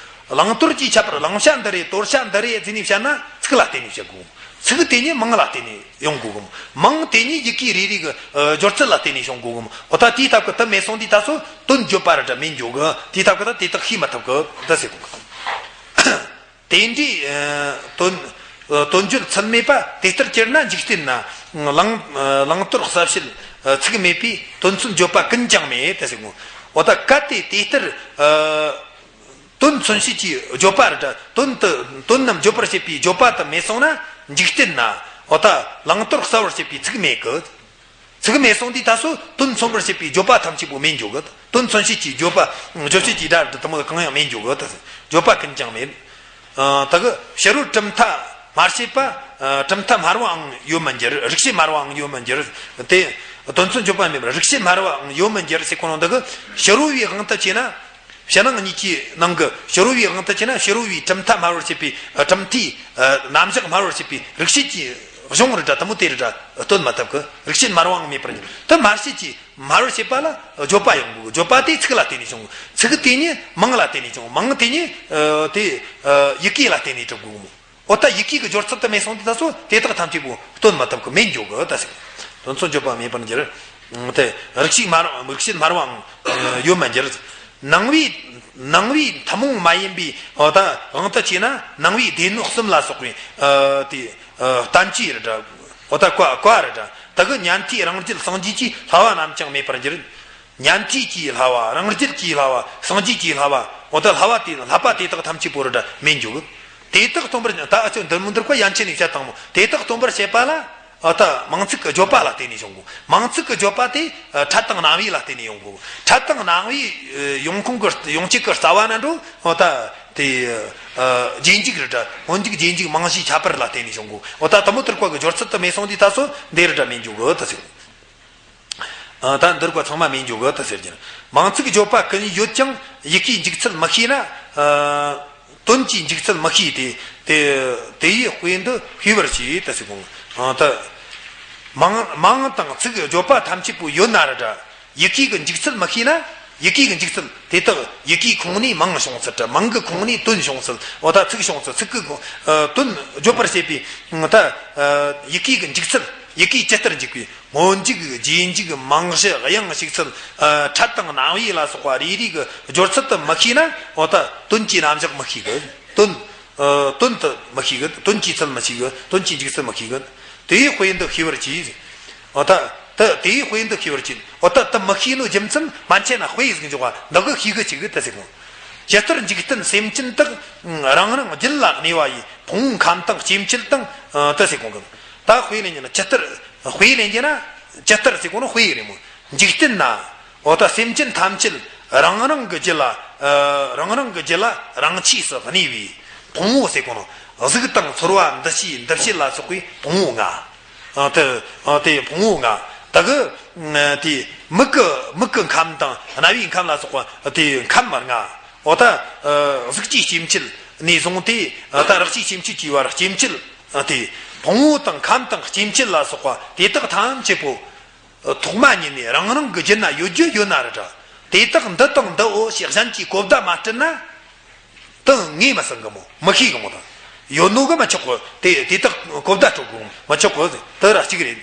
བླང་དོར་གྱི་ཁྱད་པར། བླང་བྱ་འདི་རེད། དོར་བྱ་འདི་རེད་ཟེར་ནས་བཤད་ན་ཚིག་ལ་བརྟེན་ནས་བཤད་དགོས། ཚིག་དེ་ཉིད་མིང་ལ་བརྟེན་ནས་ཡོང་དགོས་གི། མིང་དེ་ཉིད་ཡི་གེ་རེ་རེ་གི་ཨ་སྦྱོར་ཚུལ་ལ་བརྟེན་ནས་བྱུང་དགོས་གི། འོ་ད་དེའི་སྟབས་ཀྱིས་དེ་མེད་སོང་དུས་ད་གཟོད་དོན་བརྗོད་པ་ར་འདྲ་མེད་འགྱོ་གི། དེའི་སྟབས་ཀྱིས་ད་དེ་དག་ཤེས་མི་ཐུབ་གི། འདི་ཟེར་གོ་གི། དེ་འདྲའི་ཨ་དོན་ཨ་དོན་བརྗོད་ཚུལ་མེད་པ། དེ་ལྟར་གྱུར་ན་འཇིག་རྟེན་ན་བླང་ཨ་བླང་དོར་གསལ་བྱེད་ཨ་ཚིག་མེད་པས་དོན་ཚུལ་བརྗོད་པ་ཀུན་ཀྱང་མེད། འདི་ཟེར་གོ། འོ་ད་གལ་ཏེ་དེ་ལྟར་ཨ་དོན་མཚོན་བྱེད་ཀྱི་བརྗོད་པ་ར་འདྲ། དོན་དུ་དོན་རྣམས་བརྗོད་པར་བྱེད་པའི་བརྗོད་པ་དེ་མེད་སོང་ན། འཇིག་རྟེན་ན་འོ་ད་བླང་དོར་གསལ་བར་བྱེད་པའི་ཚིག་མེད་གི། ཚིག་མེད་སོང་དུས་ད་གཟོད་དོན་མཚོན་པར་བྱེད་པའི་བརྗོད་པ་ཐམས་ཅད་པོ་མེད་འགྱོ་གི། དོན་མཚོན་བྱེད་ཀྱི་བརྗོད་པ། བརྗོད་བྱེད་ཀྱི་སྒྲ་ར་འདྲ་དེ་མོ་གང་ཡང་མེད་འགྱོ་གི། ད་བརྗོད་པ་ཀུན་ཀྱང་མེད། ཨ་ད་གི་ཕྱི་རོལ་གྲུབ་མཐའ་སྨྲ་བྱེད་པ། ཨ་གྲུབ་མཐའ་སྨྲ་བའང་ཡོད་མི་འགྱུར། རིགས་ཤེས་སྨྲ་བའང་ཡོད་མི་འགྱུར། དེ་དོན་ཚུལ་བརྗོད་པ་མེད་པར་རིགས་ཤེས་སྨྲ་བའང་ཡོད་མི་འགྱུར་ཟེར་གོ་ནོ་འདི་གི་ཕྱི་རོལ་པའི་དབང་དུ་བྱས་ན། ཕྱི་ནང་གཉིས་ཀྱི་ནང་གི་ཕྱི་རོལ་པའི་དབང་དུ་བྱས་ན། ཕྱི་རོལ་པའི་གྲུབ་མཐའ་སྨྲ་བར་བྱེད་པའི་ཨ་གྲུབ་མཐའི་ཨ་རྣམ་གཞག་སྨྲ་བར་བྱེད་པའི་རིགས་ཤེས་ཀྱི་གཞུང་ར་འདྲ་དེ་མོ་དེ་ར་འདྲ་སྟོན་མི་ཐུབ་གི། རིགས་ཤེས་སྨྲ་བའང་མེད་པར་འགྱུར། དེ་སྨྲ་བྱེད་ཀྱི་སྨྲ་བར་བྱེད་པ་ལ་བརྗོད་པ་ཡོང་དགོས། བརྗོད་པ་དེ་ཚིག་ལ་བརྟེན་ནས་བྱུང་། ཚིག་དེ་ཉིད་མིང་ལ་བརྟེན་ནས་བྱུང་། མིང་དེ་ཉིད་ཨ་དེ་ཨ་ཡི་གེ་ལ་བརྟེན་ནས་གྲུབ་དགོས་མོ། འོ་ད་ཡི་གེ་གི་སྦྱོར་ཚུལ་དེ་མེད་སོང་དུས་ད་གཟོད་དེ་དག་ཐམས་ཅད་པོ་སྟོན་མི་ཐུབ་གི། མེད་འགྱོ་གི། ད་ཟེར། དོན་ཚུལ་བརྗོད་པ་མེད་པར་འགྱུར། དེ་རིགས་ཤེས་སྨྲ་རིགས་ཤེས་སྨྲ་བའང་ཡོད་མི་འགྱུར། ནང་པའི་ནང་པའི་ཐུན་མོང་མ་ཡིན་པའི་འོ་ད་དབང་དུ་བྱས་ན། ནང་པའི་སྡེ་སྣོད་གསུམ་ལ་སོགས་པའི་ཨ་དེ་ཨ་བསྟན་བཅོས་ར་འདྲ། འོ་ད་བཀའ་བཀའ་ར་འདྲ། ད་གི་ཉན་ཐོས་རང་རྒྱལ་སངས་རྒྱས་ཀྱི་བསླབ་པ་རྣམས་ཀྱང་མེད་པར་འགྱུར། ཉན་ཐོས་ཀྱི་བསླབ་པ། རང་རྒྱལ་གྱི་བསླབ་པ། སངས་རྒྱས་ཀྱི་བསླབ་པ། འོ་ད་བསླབ་པ་དེ་བསླབ་པ་དེ་དག་ཐམས་ཅད་པོ་ར་འདྲ་མེད་འགྱོ་གི། དེ་དག་སྟོན་པར། ད་ཨ་ཅོ་འདིར་མོ་འདིར་བཀའ་ཡན་ཆད་ནས་བཤད་བཏང་མོ། དེ་དག་སྟོན་པར་བྱེད་པ་ལ་ཨ་ད་མིང་ཚིག་གི་བརྗོད་པ་ལ་བརྟེན་ནས་བྱུང་གོ། མིང་ཚིག་གི་བརྗོད་པ་དེ་ཨ་ཕྲད་དང་རྣམ་དབྱེ་ལ་བརྟེན་ནས་ཡོང་གོ། ཕྲད་དང་རྣམ་དབྱེ་ཡོང་ཁུངས་ཀྱི་ཡོང་བྱེད་ཀྱི་རྩ་བ་ན་འགྲོ། འོ་ད་དེ་ཨ་རྗེས་འཇུག་ར་འདྲ། སྔོན་འཇུག་རྗེས་འཇུག་མིང་གཞིའི་ཁྱད་པར་ལ་བརྟེན་ནས་བྱུང་གོ། འོ་ད་དེ་མོ་དེར་བཀའ་གི་སྦྱོར་ཚུལ་དེ་མེད་སོང་དུས་ད་གཟོད་འདི་ར་འདྲ་མེད་འགྱོ་གི། ད་ཟེར། ཨ་ད་འདིར་བཀའ་ཚང་མ་མེད་འགྱོ་གི། ད་ཟེར་གྱི། མིང་ཚིག་བརྗོད་པ་ཀུན་ཡོད་ཀྱང་། ཡི་གེའི་འཇུག་ཚུལ་མི་ཤེས་ན། ཨ་དོན་གྱི་འཇུག་ཚུལ་མི་ཤེས་ཏེ། དེ་དེ་ཡི་དཔེ་འདི་ཤེས་པར་བྱེད། ད་ཟེར་གོ། ཨ་ད་མིང་མིང་དང་ཚིག་བརྗོད་པ་ཐམས་ཅད་པོ་ཡོད་ན་ར་འདྲ། ཡི་གེ་གི་འཇུག་ཚུལ་མི་ཤེས་ན། ཡི་གེ་གི་འཇུག་ཚུལ་དེ་དག་ཡི་གེའི་ཁོངས་ནས་མིང་བྱུང་ཚུལ་ར། མིང་གི་ཁོངས་ནས་དོན་བྱུང་ཚུལ། འོ་ད་ཚིག་བྱུང་ཚུལ། ཚིག་གི་ཁོངས་ཨ་དོན་བརྗོད་པར་བྱེད་པའི་ད་ཨ་ཡི་གེ་གི་འཇུག་ཚུལ། ཡི་གེ་ཇི་ལྟར་འཇུག་པའི། སྔོན་འཇུག་རྗེས་འཇུག་མིང་གཞི། དབྱངས་ཞུགས་ཚུལ། ཨ་ཕྲད་དང་རྣམ་དབྱེ་ལ་སོགས་པ་རེ་རེ་གི་སྦྱོར་ཚུལ་དེ་མི་ཤེས་ན། འོ་ད་དོན་གྱི་རྣམ་གཞག་མི་ཤེས་གི། དོན་ཨ་དོན་དེ་མི་ཤེས་གི། དོན་གྱི་ཚུལ་མི་ཤེས་གི། དོན་གྱི་འཇུག་ཚུལ་མི་ཤེས་གི། དེ་ཡི་དཔེ་འདི་ཤེས་པར་གྱིས། འོ་ད་དེ་དེ་ཡི་དཔེ་འདི་ཤེས་པར་གྱིས། འོ་ད་དེ་མི་ཤེས་ནོ་རྒྱུ་མཚན་མན་ཆད་ན་དཔེ་ཟིག་འཇོག་པ་འདི་གི་ཤེས་གི་ཅིག་གི་ད་ཟེར་གོ། ཇི་ལྟར་འཇིག་རྟེན་སེམས་ཅན་དག། རང་རང་རྒྱུད་ལ་གནས་པ་ཡི། ཕུང་པོ་ཁམས་དང་སྐྱེ་མཆེད་དང་། ཨ་ད་ཟེར་གོ་གི། ད་དཔེ་ལེན་རྒྱུ་ན་ཇི་ལྟར། དཔེ་ལེན་རྒྱུ་ན་ཇི་ལྟར་ཟེར་གོ་ནོ་དཔེ་རེད་མོ། འཇིག་རྟེན་ན་འོ་ད་སེམས་ཅན་ཐམས་ཅད་རང་རང་གི་རྒྱུད་ལ། ཨ་རང་རང་གི་རྒྱུད་ལ་རང་ཆས་སུ་གནས་པའི་ཕུང་པོ་ཟེར་གོ་ནོ། གཟུགས་དང་ཚོར་བ་འདུ་ཤེས་འདུ་བྱེད་ལ་སོགས་པའི་ཕུང་པོ་ལྔ། ཨ་དེ་ཨ་དེ་ཕུང་པོ་ལྔ། ད་གི་ཨ་དེ་མིག་གི་མིག་གི་ཁམས་དང་རྣ་བའི་ཁམས་ལ་སོགས་པ་དེ་ཁམས་ལྔ། འོ་ད་ཨ་གཟུགས་ཀྱི་སྐྱེ་མཆེད་ནས་བཟུང་སྟེ། ཨ་ད་རེག་བྱའི་སྐྱེ་མཆེད་ཀྱི་བར་སྐྱེ་མཆེད། ཨ་དེ་ཕུང་པོ་དང་ཁམས་དང་སྐྱེ་མཆེད་ལ་སོགས་པ་དེ་དག་ཐམས་ཅད་པོ་ཐོག་མ་ཉིད་ནས་རང་རང་གི་རྒྱུད་ན་ཡོད་རྒྱུ་ཡོད་ན་ར་འདྲ། དེ་དག་འདི་དང་འདིའོ་ཞེས་གཞན་གྱིས་གོ་བརྡ་མ་སྤྲད་ན། དེ་ངས་མི་ཟིན་གི་མོ། མི་ཤེས་གི་མོ། ད་ཡོད་ནོ་གི་མི་ཆོག་གི། དེ་དེ་དག་གོ་བརྡ་སྤྲོད་གི་མི་ཆོག་གི། དེ་ར་གཅིག་རེད།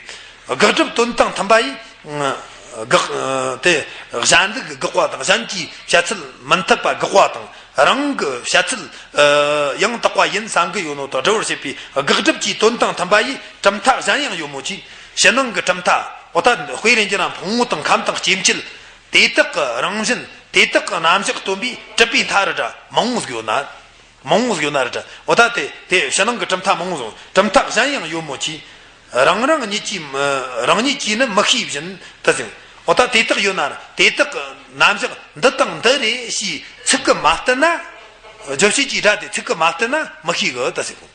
དགག་སྒྲུབ་དོན་དང་མཐུན་པ་ཡིས། དགག་དེ་གཞན་ལུགས་དགག་པ་དང་། གཞན་གྱི་བཤད་ཚུལ་མི་འཐད་པ་དགག་པ་དང་། རང་གི་བཤད་ཚུལ་ཡང་དག་པ་ཡིན་བསམ་གི་ཡོད་ནོ་དང་སྒྲུབ་པར་བྱེད་པའི་དགག་སྒྲུབ་ཀྱི་དོན་དང་མཐུན་པ་ཡིས་གྲུབ་མཐའ་གཞན་ཡང་ཡོད་མོ་ཆེ། ཕྱི་ནང་གི་གྲུབ་མཐའ། འོ་ད་དཔེ་ལེན་རྒྱུ་ན་ཕུང་པོ་དང་ཁམས་དང་སྐྱེ་མཆེད། དེ་དག་གི་རང་བཞིན། དེ་དག་གི་རྣམ་གཞག་སྟོན་པའི་གྲུབ་པའི་མཐའ་ར་འདྲ་མང་བོ་ཟིག་ཡོད་ན། མང་བོ་ཟིག་ཡོད་ན་ར་འདྲ། འོ་ད་དེ་དེ་ཕྱི་ནང་གི་གྲུབ་མཐའ་མང་བོ་ཟིག་གྲུབ་མཐའ་གཞན་ཡང་ཡོད་མོ་ཆེ། རང་རང་ཉིད་ཀྱིས་མ་རང་ཉིད་ཀྱིས་ནི་མི་ཤེས་བཞིན་དུ་ཟིན། འོ་ད་དེ་དག་ཡོད་ན་ར། དེ་དག་གི་རྣམ་གཞག་འདི་དང་འདི་རེད་ཞེས་ཚིག་གིས་མ་བསྟན་ན། རྗོད་བྱེད་ཀྱི་སྒྲ་དེ་ཚིག་གིས་མ་བསྟན་ན་མི་ཤེས་གི་ད་ཟེར་གོ།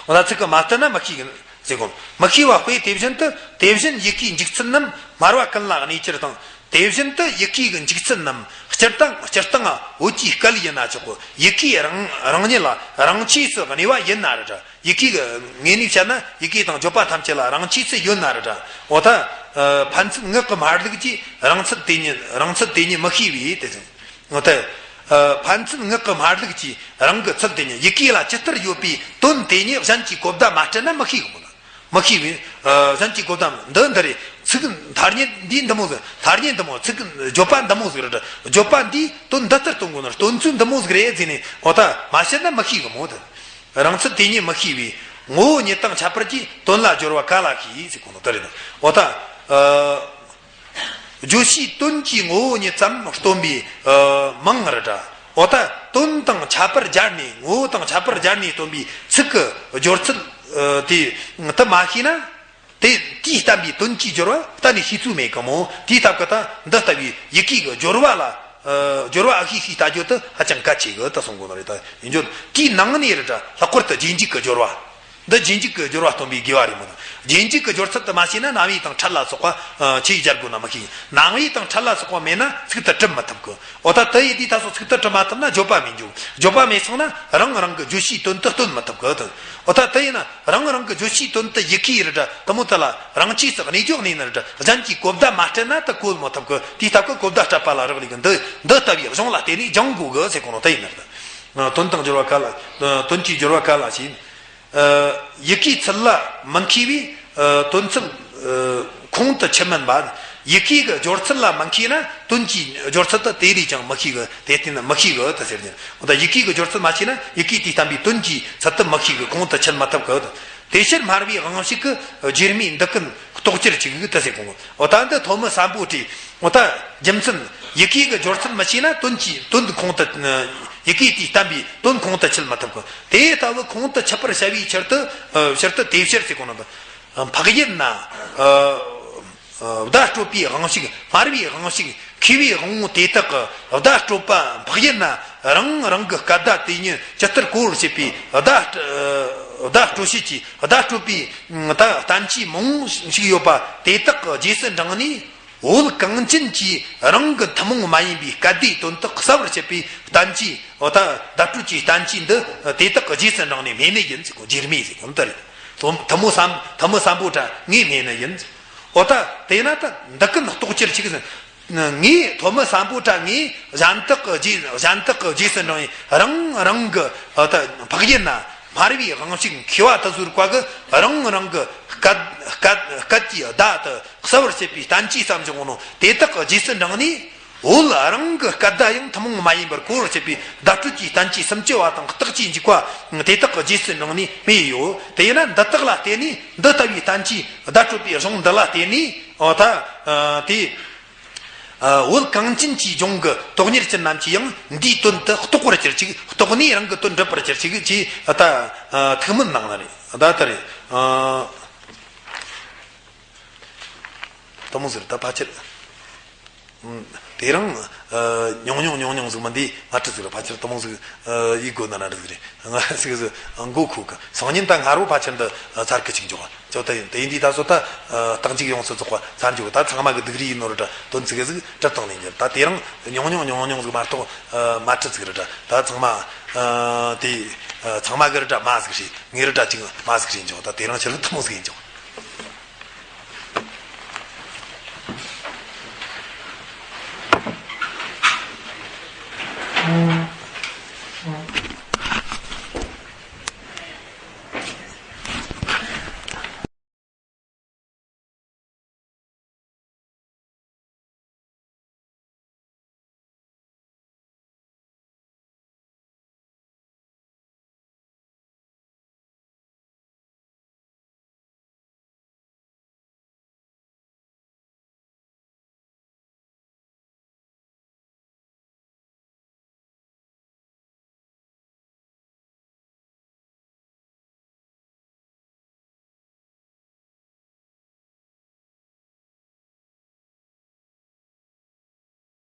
འོ་ད་ཚིག་གིས་མ་བསྟན་ན་མི་ཤེས་གི་ཟེར་གོ། མི་ཤེས་པ་དཔེ་དེ་བཞིན་དུ། དེ་བཞིན་ཡི་གེའི་འཇུག་ཚུལ་རྣམས་སྨྲ་བ་ཀུན་ལ་གནས་ཕྱིར་དང་། དེ་བཞིན་དུ་ཡི་གེ་གི་འཇུག་ཚུལ་རྣམས་སྤྱིར་བཏང་སྤྱིར་བཏང་བོད་ཀྱི་སྐད་ཡིན་ན་ཆོག་གོ། ཡི་གེ་རང་རང་ཉིད་ལ་རང་ཆས་སུ་གནས་པ་ཡིན་ན་ར་འདྲ། ཡི་གེ་གི་ངོས་ནས་བཤད་ན་ཡི་གེ་དང་བརྗོད་པ་ཐམས་ཅད་ལ་རང་ཆས་སུ་ཡོད་ན་ར་འདྲ། འོ་ད་ཨ་ཕན་ཚུན་ངག་གི་སྨྲ་ལུགས་ཀྱིས་རང་ཚུལ་དེ་ཉིད་རང་ཚུལ་དེ་ཉིད་མི་ཤེས་པས་དེ་ཟིན། འོ་ད་ ཕན་ཚུན་ངག་གི་སྨྲ་ལུགས་ཀྱིས་རང་གི་ཚུལ་དེ་ཉིད་ཡི་གེ་ལ་ཇི་ལྟར་ཡོད་པའི་དོན་དེ་ཉིད་གཞན་གྱིས་གོ་བརྡ་མ་སྤྲད་ན་མི་ཤེས་གི་མོ། མི་ཤེས་པས། གཞན་གྱིས་གོ་བརྡ་འདི་འདི་རེད། ཚིག་ཐ་སྙད་འདི་འདི་མོ་ཟིག་ཐ་སྙད་འདི་མོ། ཚིག་བརྗོད་པ་འདི་མོ་ཟིག་རེད། བརྗོད་པ་འདིས་དོན་འདི་ལྟར་སྟོན་དགོས་ན་སྟོན་ཚུལ་འདི་མོ་ཟིག་རེད་ཟེར་ནས། འོ་ད་མ་བཤད་ན་མི་ཤེས་གི་མོ། ད་རང་ཚུལ་དེ་ཉིད་མི་ཤེས་པས། ངོ་བོ་ཉིད་དང་ཁྱད་པར་གྱི་དོན་ལ་སྦྱོར་བ་ག་ལ་ཤེས་ཟེར་གོ་ནོ་དེ་རེད། འོ་ད། བརྗོད་བྱའི་དོན་གྱི་ངོ་བོ་ཉིད་ཙམ་སྟོན་པའི་མིང་རེད་དྲ། འོ་ད་དོན་དང་ཁྱད་པར་སྦྱར་ནས། ངོ་བོ་དང་ཁྱད་པར་སྦྱར་ནས་སྟོན་པའི་ཚིག་གི་སྦྱོར་ཚུལ་དེ་དེ་མ་ཤེས་ན། དེ་དེས་བསྟན་པའི་དོན་གྱི་སྦྱོར་བ་གཏན་ནས་ཤེས་ཚུལ་མེད་གི་མོ། དེའི་སྟབས་ཀྱིས་ད་འདི་ལྟ་བུའི་ཡི་གེ་གི་སྦྱོར་བ་ལ། སྦྱོར་བ་ཨ་ཤེས་ཤེས་ལྟ་རྒྱུ་དེ་ཧ་ཅང་གལ་ཆེ་གི་ད་གསུང་གོ་ནོ་རེད། ད་ཡིན་རྒྱུ་དེའི་ནང་ནས་རེད་དྲ། ལྷག་པར་དུ་རྗེས་འཇུག་གི་སྦྱོར་བ། འདི་རྗེས་འཇུག་གི་སྦྱོར་བ་སྟོན་པའི་དགེ་བ་རེད་མོད། རྗེས་འཇུག་གི་སྦྱོར་ཚུལ་དེ་མ་ཤེས་ན་རྣམ་དབྱེ་དང་ཕྲད་ལ་སོགས་པ་ཆི་ཡིས་སྦྱར་དགོས་ན་མི་ཤེས། རྣམ་དབྱེ་དང་ཕྲད་ལ་སོགས་པ་མེད་ན་ཚིག་དེ་གྲུབ་མི་ཐུབ་གི། འོ་ད་དེ་ཡི་དུས་ད་སོ་ཚིག་དེ་གྲུབ་མ་ཐུབ་ན་བརྗོད་པ་མི་འཇུག་བརྗོད་པ་མེད་སོང་ན་རང་རང་གི་བརྗོད་བྱའི་དོན་དེ་སྟོན་མི་ཐུབ་གི། འོ་ད་དེ་ཡིན་ན་རང་རང་གི་བརྗོད་བྱའི་དོན་དེ་ཡི་གེ་རེད་དྲ། དེ་མོ་དེ་ལ་རང་ཆས་སུ་གནས་རྒྱུ་གནས་ནི་རེད་དྲ། གཞན་གྱིས་གོ་བརྡ་མ་སྤྲད་ན་དེ་གོ་མི་ཐུབ་གི། དེའི་སྟབས་ཀྱིས་གོ་བརྡ་སྤྲད་པ་ལ་རག་ལས་གི། འདི་འདི་ལྟ་བུའི་གཞུང་ལ་བརྟེན་ནས་སྦྱང་དགོས་གི་ཟེར་གོ་ནོ་དེ་ཡིན་ནི་རེད། དོན་དང་སྦྱོར་བ་ག་ལ། དོན་གྱི་སྦྱོར་བ་ག་ལ་ཞེས། ཡི་གེའི་ཚུལ་ལ་མི་མཁས་པས་དོན་ཚུལ་ཁོང་དུ་ཆུད་མིན་པ། ཡི་གེ་གི་སྦྱོར་ཚུལ་ལ་མི་མཁས་ན་དོན་གྱི་སྦྱོར་ཚུལ་དེ་དེ་ལས་ཀྱང་མི་ཤེས་གི། དེ་བརྟེན་ན་མི་ཤེས་གི་ད་ཟེར་ནས། འོ་ད་ཡི་གེ་གི་སྦྱོར་ཚུལ་མ་ཤེས་ན་ཡི་གེ་དེས་བསྟན་པའི་དོན་གྱི་ཚུལ་དེ་མི་ཤེས་གི། ཁོང་དུ་ཆུད་མི་ཐུབ་གི། དེ་ཕྱིར་སྨྲ་བའི་དབང་ཕྱུག་གིས་རྗེས་སྨྲས་འདི་ཀུན་རྟོགས་གྱུར་ཅིག་ད་ཟེར་གོ་གི། འོ་ད་འདི་ཐོན་མི་སམ་བྷོ་ཊས། འོ་ད་རྒྱུ་མཚན། ཡི་གེ་གི་སྦྱོར་ཚུལ་མི་ཤེས་ན་དོན་གྱི་དོན་ཁོང་དུ། ཡི་གེ་དེས་བསྟན་པའི་དོན་ཁོང་དུ་ཆུད་མི་ཐུབ་གི། དེ་ལྟ་བུ་ཁོང་དུ་ཆུད་པར་བྱ་བའི་ཕྱིར་དུ། ཕྱིར་དུ་དེ་ཕྱིར་ཟེར་གོ་ནོ། འཕགས་ཡུལ་ན་བརྡ་སྤྲོད་པའི་དབང་ཕྱུག་སྨྲ་བའི་དབང་ཕྱུག་མཁས་པའི་དབང་པོ་དེ་དག་གིས་བརྡ་སྤྲོད་པ་འཕགས་ཡུལ་ན་རང་རང་གི་སྐད་བརྡ་དེ་ཉིད་ཇི་ལྟར་གོ་བར་བྱེད་པའི་བརྡ་བརྡ་སྤྲོད་བྱེད་ཀྱི་བརྡ་སྤྲོད་པའི་ད་བསྟན་བཅོས་མང་ཞིག་ཡོད་པ་དེ་དག་གི་རྗེས་སུ་འབྲངས་ནས། བོད་གངས་ཅན་གྱི་རང་གི་ཐུན་མོང་མ་ཡིན་པའི་སྐད་བརྡའི་དོན་དག་གསལ་བར་བྱེད་པའི་བསྟན་བཅོས། འོ་ད་བརྡ་སྤྲོད་ཀྱི་བསྟན་བཅོས་འདི་དེ་དག་གི་རྗེས་སུ་འབྲངས་ནས་སྨྲས་ནི་ཡིན་ཟེར་གོ། རྗེས་སྨྲས་ཟེར་གོ་འདི་རེད། ཐོན་ཐོན་མི་སམ་ཐོན་མི་སམ་བྷོ་ཊ་ངས་སྨྲས་ནི་ཡིན། འོ་ད་དེས་ན་ད་འདི་ཀུན་རྟོགས་གྱུར་ཅིག་ཟེར། ངས་ཐོན་མི་སམ་བྷོ་ཊ་ངས་གཞན་དག་གི་རྗེས་གཞན་དག་གི་རྗེས་སུ་འབྲངས་ཡིན། རང་རང་གི་འོ་ད་འཕགས་ཡུལ་ན་སྨྲ་བའི་དབང་ཕྱུག་མཁས་པ་དེ་ཚོའི་བཀའ་གི་རང་རང་གི་སྐད་སྐད་སྐད་ཀྱི་བརྡ་དེ། གསལ་བར་བྱེད་པའི་བསྟན་བཅོས་སམ་བྱུང་ནོ་དེ་དག་གི་རྗེས་སུ་འབྲངས་ནས། བོད་རང་གི་སྐད་བརྡ་ཡང་ཐུན་མོང་མ་ཡིན་པར་གོ་བར་བྱེད་པའི་བརྡ་སྤྲོད་ཀྱི་བསྟན་བཅོས་སུམ་ཅུ་པ་དང་རྟགས་ཀྱི་འཇུག་པ་དེ་དག་གི་རྗེས་སུ་འབྲངས་ནས་སྨྲས་ཡོད། དེས་ན་འདི་དག་ལ་བརྟེན་ནས་འདི་ལྟ་བུའི་བསྟན་བཅོས་བརྡ་སྤྲོད་པའི་གཞུང་འདི་ལ་བརྟེན་ནས། འོ་ད་དེ་བོད་གངས་ཅན་གྱི་ལྗོངས་ཀྱི་དོན་གཉེར་ཅན་རྣམས་ཀྱིས་ཡང་འདིའི་དོན་དུ་རྟོགས་པར་གྱུར་ཅིག་རྟོགས་ནས་རང་གི་དོན་འགྲུབ་པར་གྱུར་ཅིག་ཅེས་ད་ཐུགས་སྨོན་གནང་ནི་རེད། ད་ལྟ་རེད། དེ་མོ་ཟིག་རེད་ད་ཕལ་ཆེར། ཨུམ། དེ་རིང་། ཨ། ཉུང་ཉུང་ཉུང་ཉུང་ཟིག་མིན་དེ་མ་འགྲིག་ཟིག་རེད། ཕལ་ཆེར་དེ་མོ་ཟིག་ཨ། ཡིག་དགོས་ན་ན་འགྲིག་ཟིག་རེད། ང་ཟིག་ཟིག་མགོ་ཁུག་གི། སང་ཉིན་ད་སྔ་རོ་ཕལ་ཆེར་འདི་ཚར་གི་ཅིག་འཇོག་ཅོ་ད་ཡིན་དེ་ཡིན་དུས་ད་སོ་ད། ཨ། རྟགས་འཇུག་ཡོངས་སུ་རྫོགས་པ་ཚར་འཇོག་ད་ཚང་མ་གི་སྡུག་རུས་ཡིན་ནོ་རེད་དྲ། དོན་ཚིག་ཟིག་གྲུབ་བཏང་ནས་འགྱུར། ད་དེ་རིང་ཉུང་ཉུང་ཉུང་ཉུང་ཟིག་མ་གཏོགས། ཨ། མ་འགྲིག་ཟིག་རེད་དྲ། ད་ཚང་མ། ཨ། དེ། ཨ། ཚང་མ་གི་རེད་དྲ་མ་ཟིག་རེད། ངའི་རེད་དྲ་ཅིག་མ་ཟིག་རེད་འཇོག་ད་དེ་རིང་ཕྱིར་དེ་མོ་ཟིག་ཡིན་འཇོག